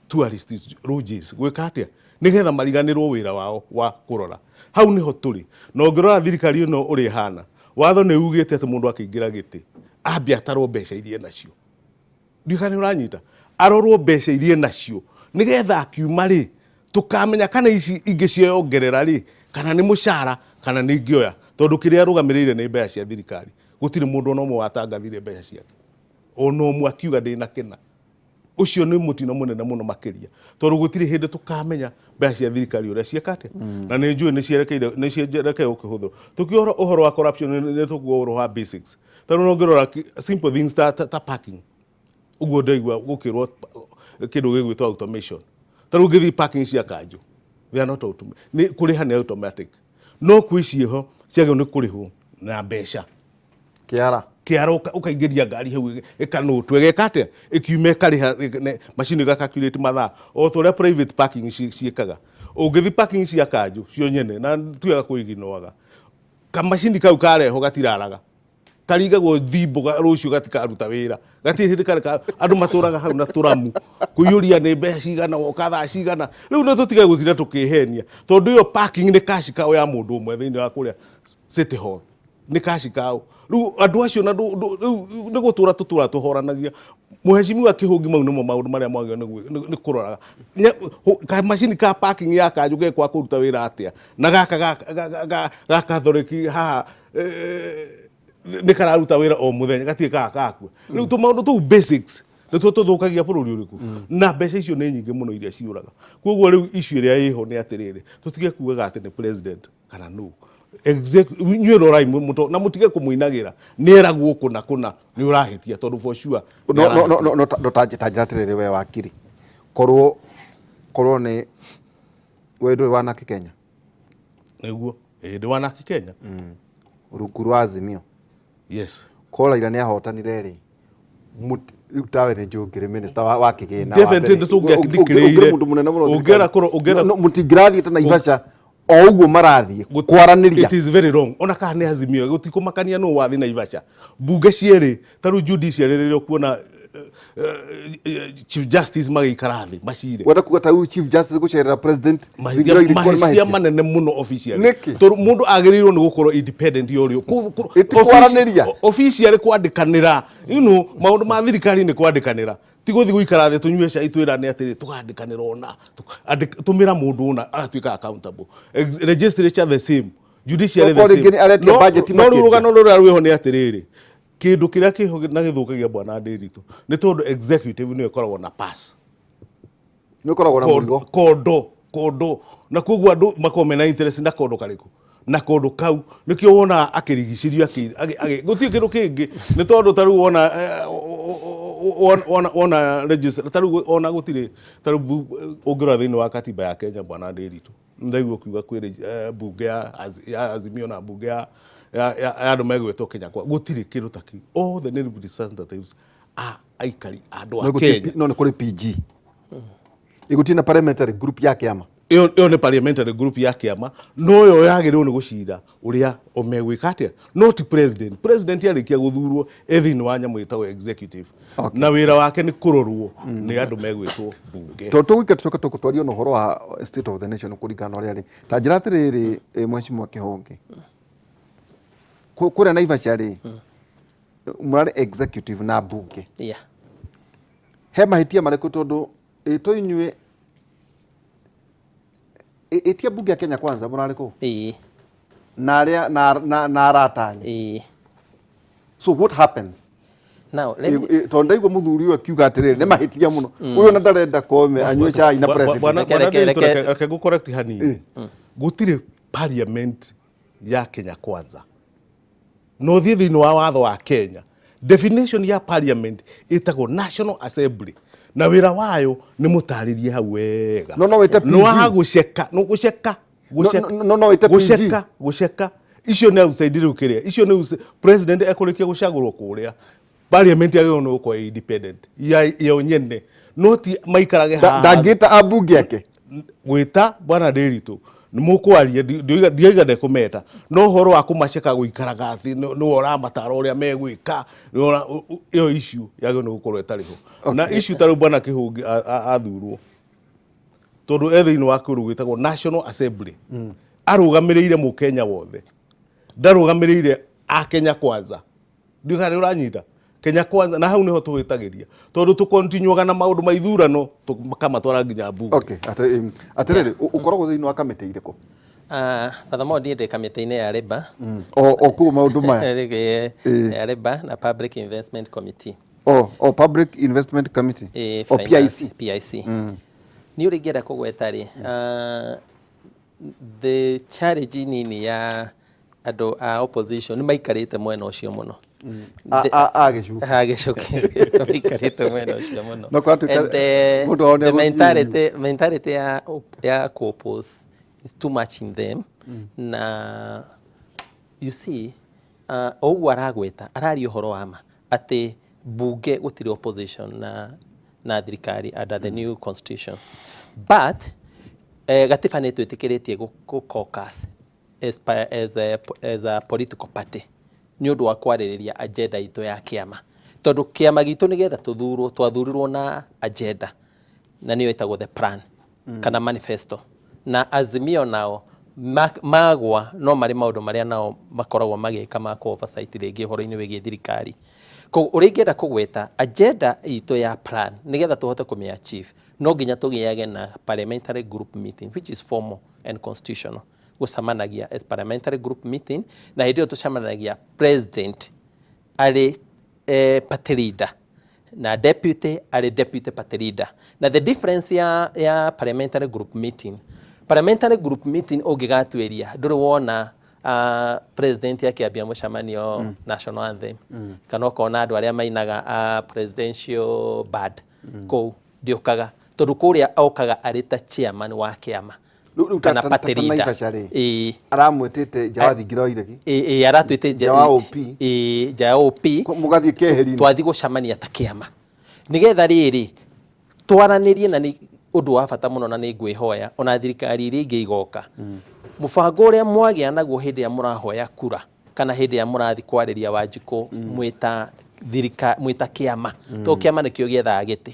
tourist lodges, gwĩka atĩa nĩgetha mariganĩrwo wĩra wao wa kũrora. Hau nĩho tũrĩ. Na ũngĩrora thirikari ĩno ũrĩa ĩhana, watho nĩ ugĩte atĩ mũndũ akĩingĩra gĩtĩ ambe atarwo mbeca iria enacio. Ndiũĩ kana nĩ ũranyita, arorwo mbeca iria enacio nĩgetha akiuma rĩ, tũkamenya kana ici ingĩ ciongerera rĩ, kana nĩ mũcara kana nĩ ingĩoya, tondũ kĩrĩa arũgamĩrĩire nĩ mbeca cia thirikari. Gũtirĩ mũndũ ona ũmwe watangathire mbeca ciake, ona ũmwe akiuga ndĩna kĩna. Ũcio nĩ mũtino mũnene mũno makĩria, tondũ gũtirĩ hĩndĩ tũkamenya mbeca cia thirikari ũrĩa ciĩka atĩa. Na nĩ njũĩ nĩ cierekeire, nĩ cierekeire gũkĩhũthĩrwo. Tũkiuga ũhoro wa corruption, nĩ tũkuga ũhoro wa basics. Tondũ no ũngĩrora simple things ta parking, ũguo ndaigua gũkĩrwo kĩndũ gĩgwĩtwo automation. Ta rĩu ũngĩthiĩ parking cia kanjũ, they are not automatic. Nĩ kũrĩha nĩ automatic, no kwĩ ciĩho ciagĩrĩirwo nĩ kũrĩhwo na mbeca. Kĩara. Kĩara ũkaingĩria ngari hau ĩkanũtwo, ĩgeka atĩa, ĩkiuma ĩkarĩha, macini ĩga calculate mathaa o ta ũrĩa private parking ciĩkaga. Ũngĩthiĩ parking cia kanjũ cio nyene, na tiwega kũiginoaga, kamacini kau karehwo gatiraraga, karingagwo thimbo rũciũ gatikaruta wĩra, gatirĩ hĩndĩ karĩ ka andũ matũraga hau na tũramu kũiyũria nĩ mbeca cigana, woka thaa cigana. Rĩu nĩ tũtige gũtinda tũkĩhenia, tondũ ĩyo parking nĩ cash cow ya mũndũ ũmwe thĩinĩ wa kũrĩa City Hall, nĩ cash cow. Rĩu andũ acio na rĩu nĩ gũtũra tũtũra tũhoranagia. Mũhecimiwa Kĩhũngi, mau nĩmo maũndũ marĩa mwagĩrĩirwo nĩ kũroraga. Kamacini ka parking ya kanjũ ge kwa kũruta wĩra atĩa, na gaka ga Catholic haha nĩ kararuta wĩra o mũthenya, gatirĩ kaga kakua. Rĩu tũmaũndũ tũu basics nĩtuo tũthũkagia bũrũri ũrĩkũ, na mbeca icio nĩ nyingĩ mũno iria ciũraga. Koguo rĩu issue ĩrĩa ĩho nĩ atĩrĩrĩ, tũtige kugaga atĩ nĩ president kana nũ. Inyuĩ rorai na mũtige kũmũinagĩra, nĩ eragwo kũna kũna nĩ ũrahĩtia, tondũ for sure nĩ No, no, no, arahĩtia. no, no, no ta njĩra atĩrĩrĩ, we wakiri, korwo nĩ we ndũrĩ wanake Kenya? Nĩguo, ĩĩ, ndĩ wanake Kenya. Rungu rwa Azimio. Yes. Korwo Raila nĩ ahotanire rĩ, rĩu tawe nĩ njũĩ ũngĩrĩ minister wa kĩgĩna wa Definitely mbere. nĩ tũngĩakĩrĩire. Ũngĩrĩ mũndũ mũnene mũno Ũngĩenda thirikari. ũngĩenda- No, no, mũtingĩrathiĩte Naivasha o ũguo marathiĩ kwaranĩria. It is very wrong. Ona kana nĩ Azimio, gũtikũmakania nũ wathi Naivasha. Mbunge cierĩ, ta rĩu judiciary rĩrĩa ũkuona Chief Justice magĩikara thĩ macire. Wenda kuga ta rĩu Chief Justice gũcerera president Mahĩtia thingira irĩkũ nĩ mahĩtia mahĩtia? manene mũno officially. Nĩkĩ? Tondũ mũndũ agĩrĩirwo nĩ gũkorwo independent ũrĩa. Ĩti kwaranĩria. Officially kwandĩkanĩra. Maũndũ ma thirikari nĩ kwandĩkanĩra. Ti gũthiĩ gũikara thĩ tũnyue cai twĩrane atĩrĩ tũkandĩkanĩra ũna. Tũmĩra mũndũ ũna agatuĩka accountable. Legislature the same. Judiciary the Okorwo same. rĩngĩ nĩ aretia budget No rĩu makĩria. rũgano rũrĩa rwĩho nĩ atĩrĩrĩ, kĩndũ kĩrĩa kĩho na gĩthũkagia bwana Ndĩritũ nĩ tondũ executive nĩyo ĩkoragwo na pass. Nĩ ũkoragwo na mũrigo. Kondo, kondo. Na koguo andũ makoragwo mena interest na kondo karĩkũ? Na kondo kau. Nĩkĩo wonaga akĩrigicĩrio gũtirĩ kĩndũ kĩngĩ. Nĩ tondũ ta rĩu wona register, ta rĩu ona gũtirĩ, ta rĩu ũngĩrora thĩinĩ wa katiba ya Kenya bwana Ndĩritũ, ndaigua ũkiuga kwĩ mbunge ya Azimio na mbunge ya andũ megwĩtwo Kenya kwa, gũtirĩ kĩndũ ta kĩu. Othe nĩ representatives a aikari andũ a No gũtirĩ Kenya. No nĩ kũrĩ PG. Gũtirĩ na parliamentary group ya kĩama. Ĩyo nĩ parliamentary group ya kĩama, no yo yagĩrĩirwo nĩ gũcira ũrĩa o megwĩka atĩa, no ti president. President arĩkia gũthurwo e thĩinĩ wa nyamũ ĩtagwo executive, na wĩra wake nĩ kũrorwo nĩ andũ megwĩtwo mbunge. Tondũ tũgũika tũcoke tũkũtwario na ũhoro wa state of the nation kũringana na ũrĩa rĩ, ta njĩra atĩrĩrĩ, mheshimiwa Kĩhũngĩ, kũrĩa Naivasha rĩ, mũrarĩ executive na mbunge, he mahĩtia marĩkũ? Tondũ to inyuĩ ĩtia mbunge ya Kenya Kwanza mũrarĩ kũ na arĩa na arata anyu. So what happens? Now, let me, Tondũ ndaigua mũthuri ũyũ akiuga atĩrĩrĩ, nĩ mahĩtia mũno, ũyũ ona ndarenda kome anyue cai na president. Bwana Reke- bwana reke- Ndiritu, reke ngũcorrect hanini. Gũtirĩ parliament ya Kenya Kwanza. No thiĩ thĩinĩ wa watho wa Kenya, definition ya parliament ĩtagwo National Assembly, na wĩra wayo nĩ mũtarĩrie hau wega. No wĩte Nĩ wa PG. gũceka, no gũceka, gũceka. No wĩte PG. Gũceka, gũceka icio nĩ outside. Rĩu kĩrĩa icio nĩ president ekũrĩkia gũcagũrwo kũrĩa parliament, yagĩrĩirwo nĩ gũkorwo ĩ independent ya yo nyene, no ti maikarage haha. Ndangĩta ambunge ake. Gwĩta, bwana Ndiritu, nĩ mũkwaria, ndioiga ndekũmeta, no ũhoro wa kũmaceka gũikaraga thĩ nĩwe ũramatara ũrĩa megwĩka, ĩyo issue yagĩrĩirwo nĩ gũkorwo ĩtarĩ ho. Na issue ta rĩu bwana Kĩhũngĩ athurwo, tondũ e thĩinĩ wa kĩũndũ gĩtagwo National Assembly, arũgamĩrĩire mũkenya wothe, ndarũgamĩrĩire a Kenya Kwanza. Ndiũĩ kana nĩ ũranyita Kenya Kwanza, na hau nĩho tũhĩtagĩria, tondũ tũkontinyuaga na maũndũ ma ithurano tũkamatwara nginya mbunge. Okay, atĩrĩrĩ, ũkoragwo thĩinĩ wa kamĩtĩ irĩkũ? Furthermore, niĩ ndĩ kamĩtĩ-inĩ ya Labour. O kũu maũndũ maya? Ya Labour na Public Investment Committee. O Public Investment Committee? O Finance, PIC? PIC. Niĩ ũrĩa ingĩenda kũgweta rĩ, the challenge nini ya andũ a opposition nĩ maikarĩte mwena ũcio mũno. A gĩcuki. A gĩcuki maikarĩte mwena ũcio mũno. No kwatuĩka And mũndũ wao nĩ the agũthiĩ. mentality ya ku-oppose is too much in them. Na you see, o ũguo aragweta, araria ũhoro wa ma atĩ bunge gũtirĩ opposition na thirikari under the new constitution, but gatiba nĩ twĩtĩkĩrĩtie gũ caucus as a political party nĩ ũndũ wa kwarĩrĩria agenda itũ ya kĩama, tondũ kĩama gitũ nĩgetha tũthurwo twathurirwo na agenda, na nĩyo ĩtagwo the plan kana manifesto. Na Azimio nao magwa no marĩ maũndũ marĩa nao makoragwo magĩka ma kũ oversight rĩngĩ ũhoro-inĩ wĩgiĩ thirikari. Koguo ũrĩa ingĩenda kũgweta, agenda itũ ya plan, nĩgetha tũhote kũmĩ achieve, no nginya tũgĩage na parliamentary group meeting, which is formal and constitutional, gũcemanagia as parliamentary group meeting. Na hĩndĩ ĩyo tũcemanagia president arĩ party leader na deputy arĩ deputy party leader. Na the difference ya parliamentary group meeting, ũngĩgatuĩria ndũrĩ wona president akĩambia mũcemanio national anthem, kana ũkona andũ arĩa mainaga presidential band kũu ndĩũkaga, tondũ kũrĩa okaga arĩ ta chairman wa kĩama Rĩu kana ta party leader. Naivasha rĩ, Ĩĩ. aramwĩtĩte nja wa thingira wa iregi. Ĩĩ, aratwĩte Nja wa OP. Ĩĩ, nja ya OP. Mũgathiĩ keheri-inĩ. Twathiĩ gũcemania ta kĩama nĩgetha rĩrĩ twaranĩrie, na nĩ ũndũ wa bata mũno, na nĩ ngwĩhoya ona thirikari iria ingĩ igoka, mũbango ũrĩa mwagĩa naguo hĩndĩ ĩrĩa mũrahoya kura kana hĩndĩ ĩrĩa mũrathiĩ kwarĩria Wanjikũ mwĩta mwĩta kĩama, tondũ kĩama nĩkĩo gĩethaga gĩtĩ.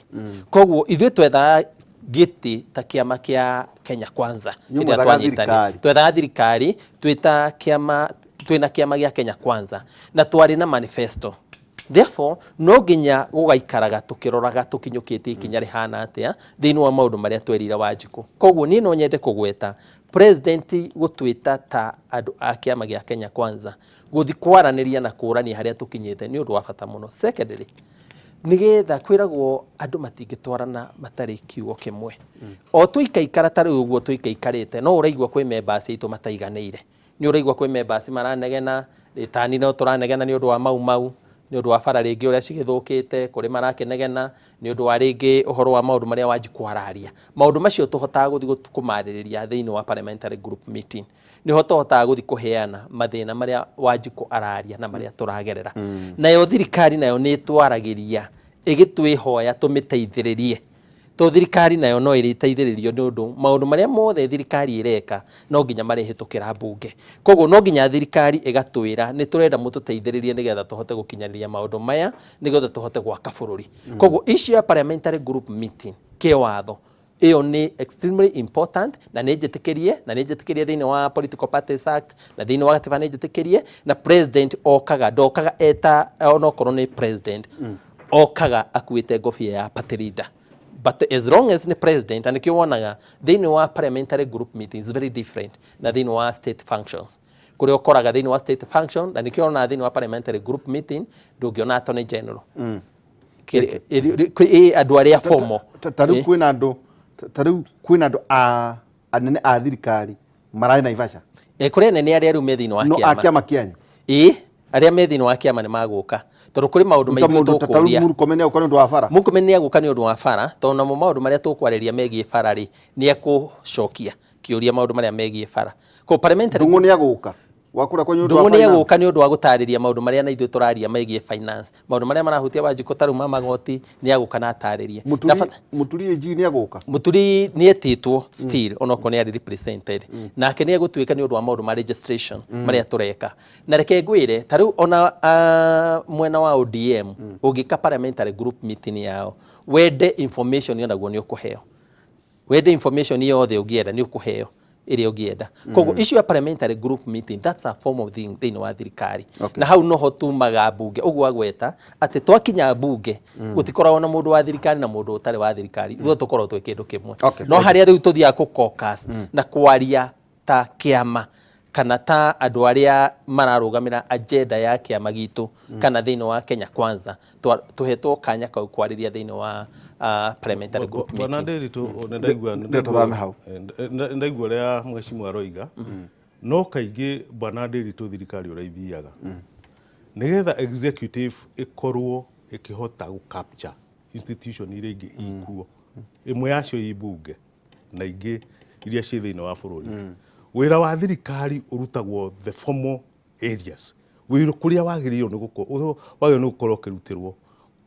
Koguo ithuĩ twethaga gĩtĩ ta kĩama kĩa Kenya Kwanza. Inyuĩ Hĩndĩ ĩrĩa mwethaga twanyitanire. thirikari. Twethaga thirikari twĩta kĩama, twĩna kĩama gĩa Kenya Kwanza, na twarĩ na manifesto. Therefore no nginya gũgaikaraga tũkĩroraga tũkinyũkĩtie ikinya rĩhana atĩa thĩinĩ wa maũndũ marĩa twerire Wanjikũ. Koguo niĩ no nyende kũgweta president gũtwĩta ta andũ a kĩama gĩa Kenya Kwanza gũthi kwaranĩria na kũrania harĩa tũkinyĩte nĩ ũndũ wa bata mũno. Secondly, nĩgetha kwĩragwo andũ matingĩtwarana matarĩ kiugo kĩmwe. O tũikaikara ta rĩu ũguo tũikaikarĩte, no ũraigua kwĩ members aitũ mataiganĩire, nĩ ũraigua kwĩ members maranegena rĩtani, no tũranegena nĩ ũndũ wa mau mau, nĩ ũndũ wa bara rĩngĩ ũrĩa cigĩthũkĩte, kũrĩ marakĩnegena nĩ ũndũ wa rĩngĩ ũhoro wa maũndũ marĩa Wanjikũ araria. Maũndũ macio tũhotaga gũthiĩ kũmarĩrĩria thĩinĩ wa parliamentary group meeting. Nĩho tũhotaga gũthiĩ kũheana mathĩna marĩa Wanjikũ araria na marĩa tũragerera. Nayo thirikari nayo nĩ ĩtwaragĩria ĩgĩtwĩhoya tũmĩteithĩrĩrie. To thirikari nayo no ĩrĩteithĩrĩrio nĩ ũndũ maũndũ marĩa mothe thirikari ĩreka no nginya marĩhĩtũkĩra mbunge. Koguo no nginya thirikari ĩgatwĩra nĩ tũrenda mũtũteithĩrĩrie nĩgetha tũhote gũkinyanĩria maũndũ maya, nĩgetha tũhote gwaka bũrũri. Koguo issue ya parliamentary group meeting kĩwatho ĩyo nĩ extremely important, na nĩ njĩtĩkĩrie, na nĩ njĩtĩkĩrie thĩinĩ wa Political Parties Act, na thĩinĩ wa gatiba nĩ njĩtĩkĩrie. Na president okaga, ndokaga eta onokorwo nĩ president, okaga akuĩte ngobia ya party leader, but as long as nĩ president. Na nĩkĩo wonaga thĩinĩ wa parliamentary group meetings very different na thĩinĩ wa state functions, kũrĩa ũkoraga thĩinĩ wa state function. Na nĩkĩo wonaga thĩinĩ wa parliamentary group meeting ndũngĩona attorney general. Andũ arĩa formal. Ta rĩu kwĩna andũ, ta rĩu kwĩna andũ a anene a thirikari mararĩ Naivasha. Kũrĩ anene arĩa rĩu me thĩinĩ wa no a kĩama. Kĩama kĩanyu. Ĩĩ, arĩa me thĩinĩ wa kĩama nĩ magũka, tondũ kũrĩ maũndũ ta maingĩ mũndũ ta rĩu tũkũria. Murkomen nĩ egũka nĩ ũndũ wa bara. Murkomen nĩ egũka nĩ ũndũ wa bara, tondũ namo maũndũ marĩa tũkwarĩria megiĩ bara rĩ, nĩ ekũcokia kĩũria maũndũ marĩa megiĩ bara. Ko parliamentary Ndung'u nĩ egũka wa kũrĩa kwanyu nĩ ũndũ wa Ndung'u nĩ finance. egũka nĩ ũndũ wa gũtarĩria maũndũ marĩa na ithuĩ tũraria megiĩ finance, maũndũ marĩa marahutia Wanjikũ ta rĩu ma magoti, nĩ egũka na atarĩrie. Na Mũturi Mũturi AG nĩ egũka. Mũturi nĩ etĩtwo still, onokorwo nĩ arĩ represented, nake nĩ egũtuĩka nĩ ũndũ wa maũndũ ma registration marĩa tũreka. Na reke ngwĩre, ta rĩu ona mwena wa ODM, ũngĩka parliamentary group meeting yao, wende information, onaguo nĩ ũkũheo. Wende information yothe ũngĩenda, nĩ ũkũheo ĩrĩa ũngĩenda. Koguo issue ya parliamentary group meeting, that's a form of thing thĩinĩ wa thirikari. Na hau noho tumaga mbunge ũguo agweta atĩ twakinya mbunge gũtikoragwo na mũndũ wa thirikari na mũndũ ũtarĩ wa thirikari, ithuĩ tũkoragwo twĩ kĩndũ kĩmwe. No harĩa rĩu tũthiaga kũ caucus na kwaria ta kĩama kana ta andũ arĩa mararũgamĩra agenda ya kĩama gitũ kana thĩinĩ wa Kenya Kwanza, tũhetwo kanya kau kwarĩria thĩinĩ wa parliamentary group Bwana meeting. Ndiritu, nĩ ndaigua. Nĩ tũthame hau. Ndaigua ũrĩa mheshimiwa aroiga, no kaingĩ, bwana Ndiritu, thirikari ũrĩa ithiaga nĩgetha executive ĩkorwo ĩkĩhota gũ capture institution iria ingĩ ikuo, ĩmwe yacio i mbunge na ingĩ iria ciĩ thĩinĩ wa bũrũri, wĩra wa thirikari ũrutagwo the formal areas, wĩra kũrĩa wagĩrĩirwo nĩ gũkorwo, wagĩrĩirwo nĩ gũkorwo ũkĩrutĩrwo,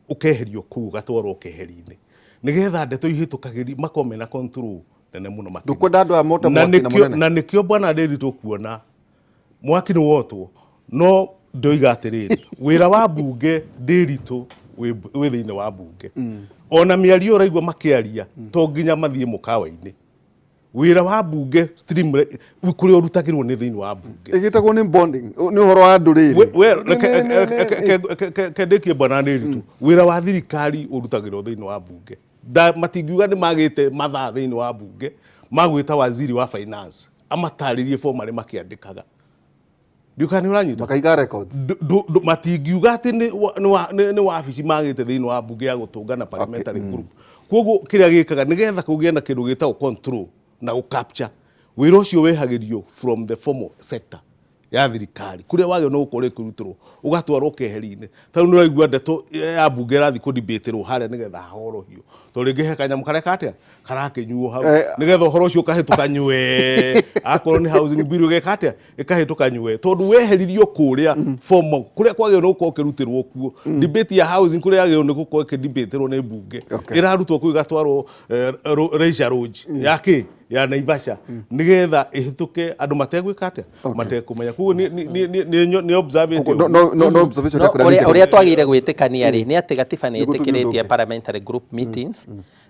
ũkeherio kũu ũgatwarwo keheri-inĩ, nĩgetha ndeto ihĩtũkagĩri makorwo mena control nene mũno makĩria. Ndũkwenda andũ aya mote Na mwaki na mũnene. Na nĩkĩo, bwana Ndĩri, tũkuona mwaki nĩ wotwo, no ndoiga atĩrĩrĩ, wĩra wa mbunge, Ndĩritũ, wĩ thĩinĩ wa mbunge. Ona mĩario ũraigua makĩaria, to nginya mathiĩ mũkawa-inĩ. Wĩra wa mbunge stream kũrĩa ũrutagĩrwo nĩ thĩinĩ wa mbunge. Ĩgĩtagwo nĩ bonding, nĩ ũhoro wa andũ rĩrĩ. Reke ndĩkie, bwana Ndĩritũ. Wĩra wa thirikari ũrutagĩrwo thĩinĩ wa mbunge. Matingiuga nĩ magĩte mathaa thĩinĩ wa mbunge magwĩta waziri wa finance amatarĩrie form marĩa makĩandĩkaga. Ndiũka nĩ ũranyita. Makaiga records. Matingiuga atĩ nĩ wabici magĩte thĩinĩ wa mbunge ya gũtũngana parliamentary group. Koguo kĩrĩa gĩkaga nĩgetha kũgĩe na kĩndũ gĩtagwo control na gũ capture wĩra ũcio, wehagĩrio from the formal sector ya thirikari kũrĩa wagĩrĩirwo nĩ gũkorwo ĩkĩrutĩrwo, ũgatwarwo keheri-inĩ. Ta rĩu nĩ ũraigua ndeto ya mbunge ĩrathiĩ kũdebatĩrwo harĩa nĩgetha hahorohio, tondũ rĩngĩ he kanyamũ kareka atĩa karakĩnyuo hau, nĩgetha ũhoro ũcio ũkahĩtũka nywe. Akorwo nĩ housing bill, ĩgeka atĩa, ĩkahĩtũka nywe, tondũ weheririo kũrĩa formal kũrĩa kwagĩrĩirwo nĩ gũkorwo ũkĩrutĩrwo kuo. Debate ya housing, kũrĩa yagĩrĩirwo nĩ gũkorwo ĩkĩdebatĩrwo nĩ mbunge, ĩrarutwo kũu ĩgatwarwo Leisure Lodge ya kĩ ya Naivasha, nĩgetha ĩhĩtũke andũ mategwĩka atĩa, matekũmenya. Koguo nĩ observe. No observation. No, yakũrĩa ũrĩa nĩ ũrĩa twagĩrĩire gwĩtĩkania rĩ, nĩ atĩ gatiba nĩ Nĩguo tũthiĩ ũndũ ĩtĩkĩrĩtie ũngĩ. parliamentary group meetings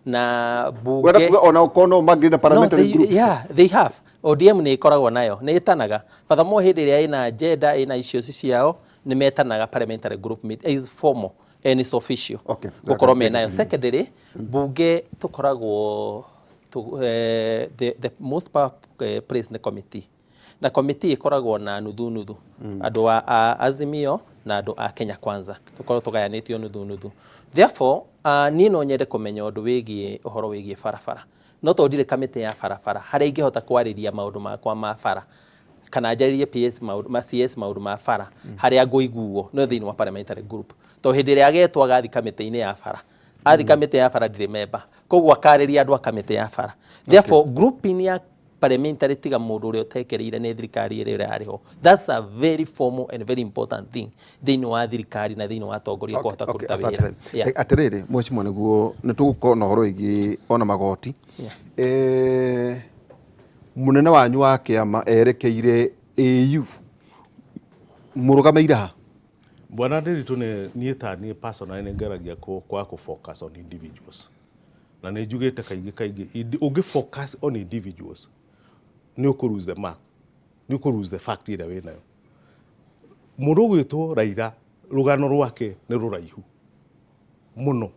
na Wenda bunge kuga ona okorwo no mangĩrĩ na parliamentary no, they, group. Yeah, they have. ODM nĩ ĩkoragwo nayo, nĩ ĩtanaga furthermore hĩndĩ ĩrĩa ĩna agenda, ĩna issues ciao, nĩ metanaga parliamentary group meet is formal and is official. Gũkorwo menayo. Secondly, bunge tũkoragwo the most power place nĩ committee, na committee ĩkoragwo na nuthu nuthu, andũ a Azimio na andũ a Kenya Kwanza, tũkorwo tũgayanĩtio nuthu nuthu. Therefore, niĩ no nyende kũmenya ũndũ wĩgiĩ ũhoro wĩgiĩ barabara, no tondũ ndirĩ kamĩtĩ ya barabara harĩa ingĩhota kwarĩria maũndũ makwa ma bara kana njarĩrie PS maũndũ ma CS, maũndũ ma bara harĩa ngũiguo no thĩinĩ wa parliamentary group, tondũ hĩndĩ ĩrĩa agetwo agathiĩ kamĩtĩ-inĩ ya bara, athiĩ kamĩtĩ ya bara ndirĩ member, koguo akarĩria andũ a kamĩtĩ ya bara. Therefore, grouping ya Parliamentary tiga mũndũ ũrĩa ũtekereire nĩ thirikari ĩrĩa ĩrarĩ ho. That's a very formal and very important thing thĩinĩ wa thirikari na thĩinĩ wa atongoria kũhota kũruta asante wĩra. sana. Yeah. Atĩrĩrĩ, mheshimiwa, nĩguo nĩ tũgũkorwo na ũhoro wĩgiĩ ona magoti. Yeah. Mũnene wanyu wa kĩama erekeire AU, mũrũgamĩire ha? Bwana Ndiritu, nĩ niĩ ta niĩ personally nĩ ngeragia kwaga kũ focus on individuals, na nĩ njugĩte kaingĩ kaingĩ, ũngĩ focus on individuals nĩ ũkũ lose the mark, nĩ ũkũ lose the fact ĩrĩa wĩnayo. Mũndũ ũgwĩtwo Raila, rũgano rwake nĩ rũraihu mũno,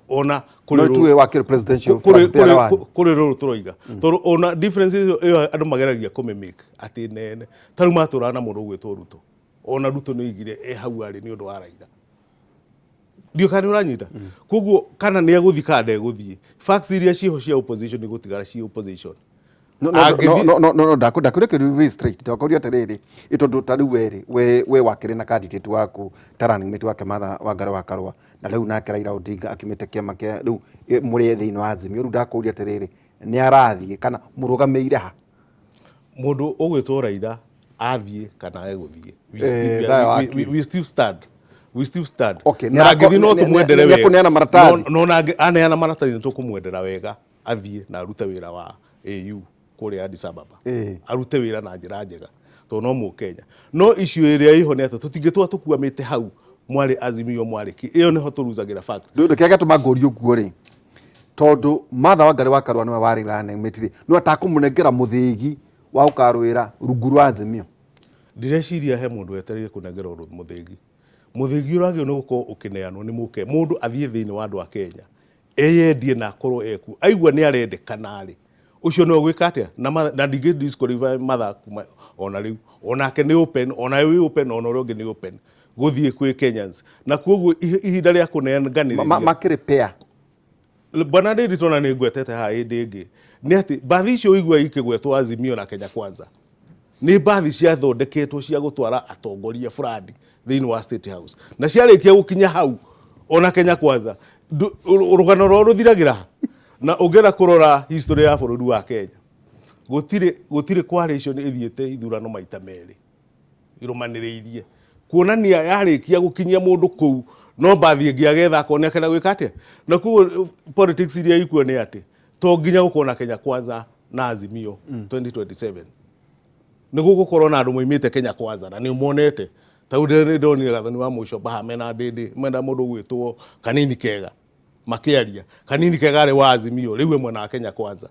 ona kũrĩ No tuwe wakĩrĩ presidential flag bearer wanyu. Kũrĩ rũrũ tũroiga, tondũ ona difference ĩyo andũ mageragia kũmĩmake atĩ nene, ta rĩu matũraga na mũndũ ũgwĩtwo Ruto, ona Ruto nĩ oigire e hau arĩ nĩ ũndũ wa Raila. Ndiũ kana nĩ ũranyita. Koguo kana nĩ egũthiĩ kana ndegũthiĩ, facts iria ciĩho cia opposition nĩ gũtigara ci opposition. No, no, no, no, no, no, ndakũria kĩndũ very straight. Ndakũria atĩrĩrĩ, ĩ tondũ ta rĩu werĩ we wakĩrĩ na candidate waku ta running mate wake Martha Wangari wa Karua, na rĩu nake Raila Odinga akimĩte kĩama kĩa rĩu mũrĩ thĩinĩ wa Azimio. Rĩu ndakũria atĩrĩrĩ, nĩ arathiĩ kana mũrũgamĩire ha? Mũndũ ũgwĩtwo Raila athiĩ kana egũthiĩ, Thayũ waku. We still stand, we still stand. Okay, na angĩthiĩ no tũmwendere wega. Nĩekũneana maratathi? No na aneana maratathi nĩ tũkũmwendera wega, athiĩ na arute wĩra wa AU kũrĩa Addis Ababa. Arute wĩra na njĩra njega tondũ no mũkenya. No issue ĩrĩa ĩho nĩ atĩ tũtingĩtũra tũkuamĩte hau mwarĩ Azimio mwarĩ kĩ, ĩyo nĩho tũruzagĩra fact. Ndũ kĩrĩa gĩatũma ngũrie ũguo rĩ, tondũ Martha Wangari wa Karua nĩwe warĩ running mate rĩ, nĩwe atakũmũnengera mũthĩgi wa gũkarũĩra rungu rwa Azimio. Ndireciria he mũndũ wetereire kũnengerwo mũthĩgi. Mũthĩgi ũragĩrĩirwo nĩ gũkorwo ũkĩneanwo nĩ mũke mũndũ athiĩ thĩinĩ wa andũ a Kenya eyendie na akorwo ekuo, aigua nĩ arendekana rĩ, ũcio nĩwe ũgwĩka atĩa? Na ndingĩ disqualify Martha kuma ona rĩu, onake nĩ open, ona wĩ open, ona ũrĩa ũngĩ nĩ open gũthiĩ kwĩ Kenyans, na koguo ihinda rĩa kũnenganĩrĩria Makĩrĩ pair. Bwana Ndindi, tona nĩ ngwetete haha hĩndĩ ĩngĩ nĩ atĩ mbathi icio ũigua ikĩgwetwo Azimio na Kenya Kwanza nĩ mbathi ciathondeketwo cia gũtwara atongoria fulani thĩinĩ wa State House, na ciarĩkia gũkinya hau ona Kenya Kwanza rũgano rwao rũthiragĩra ha. Na ũngĩenda kũrora history ya bũrũri wa Kenya, gũtirĩ coalition ĩthiĩte ithurano maita merĩ irũmanĩrĩirie, kuonania yarĩkia gũkinyia mũndũ kũu no mbathi ĩngĩ agetha akorwo nĩ akenda gwĩka atĩa. Na koguo politics iria ikuo nĩ atĩ to nginya gũkorwo na Kenya Kwanza na Azimio 2027, nĩ gũgũkorwo na andũ moimĩte Kenya Kwanza na nĩ monete. Ta rĩu nĩ ndonire Gathoni wa mũico Baha mena Ndĩndĩ mena mũndũ ũgwĩtwo Kanini Kega makĩaria. Kanini Kega arĩ wa Azimio, rĩu e mwena wa Kenya Kwanza.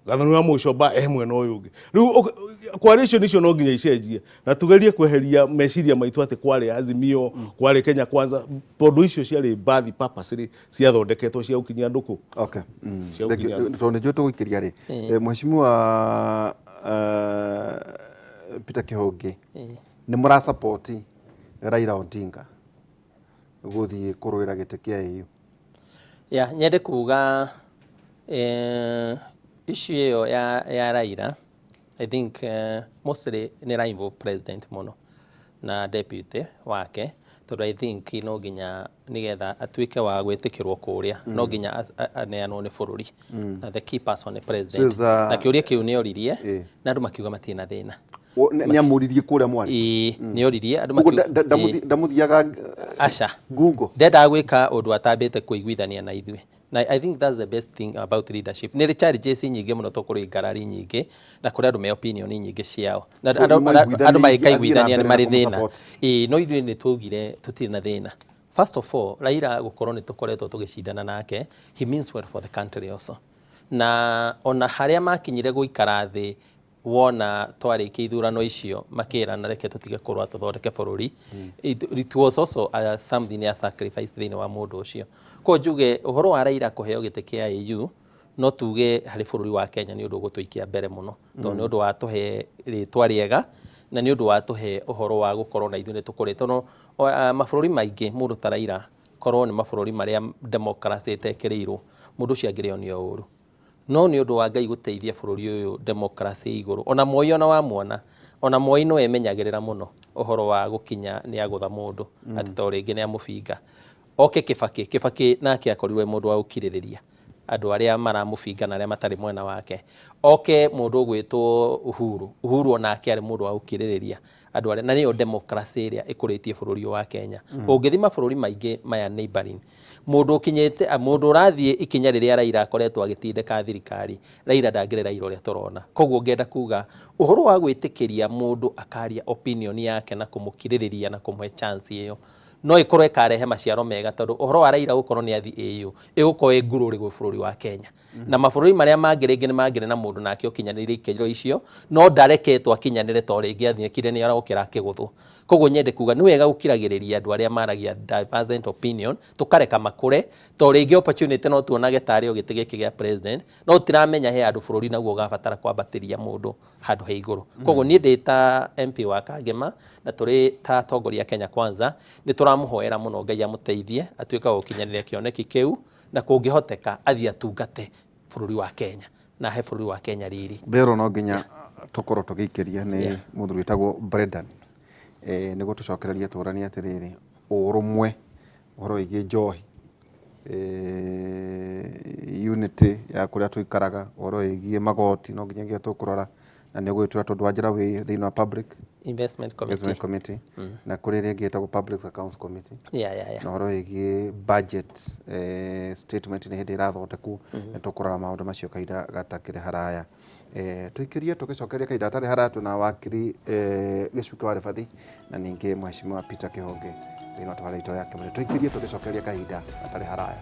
Gathoni wa mũico ba e mwena ũyũ ũngĩ. Rĩu coalition icio no nginya icenjie na tugerie kweheria meciria maitũ atĩ kwarĩ Azimio, kwarĩ Kenya Kwanza, tondũ icio ciarĩ mbathi purposely ciathondeketwo cia gũkinyia andũ kũ. Okay. Cia Thank you. gũkinyia andũ. Tondũ nĩ njũĩ tũgũikĩria rĩ. Mheshimiwa Peter Kĩhũngĩ, nĩ mũra support Raila Odinga gũthiĩ kũrũĩra gĩtĩ kĩa AU? Ya, nyende kuga issue ĩyo ya Raila, I think mostly nĩ ĩra involve president mũno na deputy wake, tondũ I think no nginya nĩgetha atuĩke wa gwĩtĩkĩrwo kũrĩa no nginya aneanwo nĩ bũrũri, na the key person nĩ president. So is Na kĩũria kĩu nĩ oririe na andũ makiuga matirĩ na thĩna. Nĩ amũririe kũrĩa mwarĩ? Ĩĩ, nĩ oririe andũ Koguo makiuga ndamũthiaga aca Google. Ndendaga gwĩka ũndũ atambĩte kũiguithania na ithuĩ, na I think that's the best thing about leadership. Nĩ rĩ challenges nyingĩ mũno, tũkũrĩ ngarari nyingĩ na kũrĩ andũ me opinion nyingĩ ciao na So andũ nĩ maiguithanĩirie andũ athiĩ na magĩkaiguithania nĩ mbere na marĩ thĩna. kũmũsupport. Ĩĩ, no ithuĩ nĩ twaugire tũtirĩ na thĩna. First of all, Raila gũkorwo nĩ tũkoretwo tũgĩcindana nake, he means well for the country also, na ona harĩa makinyire gũikara thĩ wona twarĩkia ithurano icio makĩrana reke tũtige kũrũa tũthondeke bũrũri, it was also something ya sacrifice thĩinĩ wa mũndũ ũcio. Koguo njuge ũhoro wa Raila kũheo gĩtĩ kĩa AU, no tuge harĩ bũrũri wa Kenya nĩ ũndũ ũgũtũikia mbere mũno, tondũ nĩ ũndũ wa tũhe rĩtwa rĩega na nĩ ũndũ wa tũhe ũhoro wa gũkorwo na ithuĩ nĩ tũkũrĩte. No mabũrũri maingĩ mũndũ ta Raila, korwo nĩ mabũrũri marĩa democracy ĩtekĩrĩirwo, mũndũ ũcio angĩrĩonio ũru. No nĩ ũndũ wa Ngai gũteithia bũrũri ũyũ democracy igũrũ, ona Moi ona wamuona, ona Moi no emenyagĩrĩra mũno ũhoro wa gũkinya nĩ agũtha mũndũ atĩ to rĩngĩ nĩ amũbinga. Oke Kibaki, Kibaki nake akorirwo e mũndũ wa gũkirĩrĩria. Andũ arĩa maramũbinga na arĩa matarĩ mwena wake. Oke mũndũ ũgwĩtwo Uhuru. Uhuru onake arĩ mũndũ wa gũkirĩrĩria andũ arĩa, na nĩyo democracy ĩrĩa ĩkũrĩtie bũrũri ũyũ wa Kenya. Ũngĩthiĩ mabũrũri maingĩ maya neighboring, mũndũ ũkinyĩte, mũndũ ũrathiĩ ikinya rĩrĩa Raila akoretwo agĩtindĩka thirikari, Raila ndangĩrĩ Raila ũrĩa tũrona. Koguo ngenda kuga ũhoro wa gwĩtĩkĩria mũndũ akaria opinion yake na kũmũkirĩrĩria na kũmũhe chance ĩyo, no ĩkorwo ĩkarehe maciaro mega, tondũ ũhoro wa Raila gũkorwo nĩ athiĩ AU ĩgũkorwo ĩ ngurũrĩ gwĩ bũrũri wa Kenya. Na mabũrũri marĩa mangĩ rĩngĩ nĩ mangĩrĩ na mũndũ nake ũkinyanĩire ikĩro icio, no ndareketwo akinyanĩre tondũ rĩngĩ athiĩkire nĩ arokĩra akĩgũthwo. Koguo nyende kuga nĩ wega gũkiragĩrĩria andũ arĩa maragia divergent opinion, tũkareka makũre, tondũ rĩngĩ opportunity no tuonage tarĩ o gĩtĩ gĩkĩ gĩa president, no tũtiramenya he handũ bũrũri naguo ũgabatara kwambatĩria mũndũ handũ he igũrũ. Koguo niĩ ndĩ ta MP wa Kangema na tũrĩ ta atongoria a Kenya Kwanza, nĩ tũramũhoera mũno Ngai amũteithie atuĩke wa gũkinyanĩria kĩoneki kĩu, na kũngĩhoteka athiĩ atungate bũrũri wa Kenya na ahe bũrũri wa Kenya riri. Mbero no nginya tũkorwo tũgĩikĩria nĩ mũthuri wĩtagwo Brendan, nĩguo tũcokererie tũranie atĩrĩrĩ, ũrũmwe ũhoro wĩgiĩ njohi, unity ya kũrĩa tũikaraga, ũhoro wĩgiĩ magoti no nginyagia tũkũrora, na nĩ ũgũgĩtwĩra tondũ wanjĩra wĩ thĩinĩ wa public Investment Committee, Investment Committee, na kũrĩ ĩrĩa ĩngĩ ĩtagwo Public Accounts Committee, yeah. na ũhoro wĩgiĩ budget statement nĩ hĩndĩ ĩrathondekwo, nĩ tũkũrora maũndũ macio kahinda gatakĩrĩ haraya. Tũikĩrie tũgĩcokeria kahinda gatarĩ haraya, twĩna wakiri Gĩcuke wa Rĩbathi na ningĩ Mheshimiwa Peter Kĩhũngĩ thĩinĩ wa tabarĩra itũ ya Kĩmũrĩ. Tũikĩrie tũgĩcokeria kahinda gatarĩ haraya.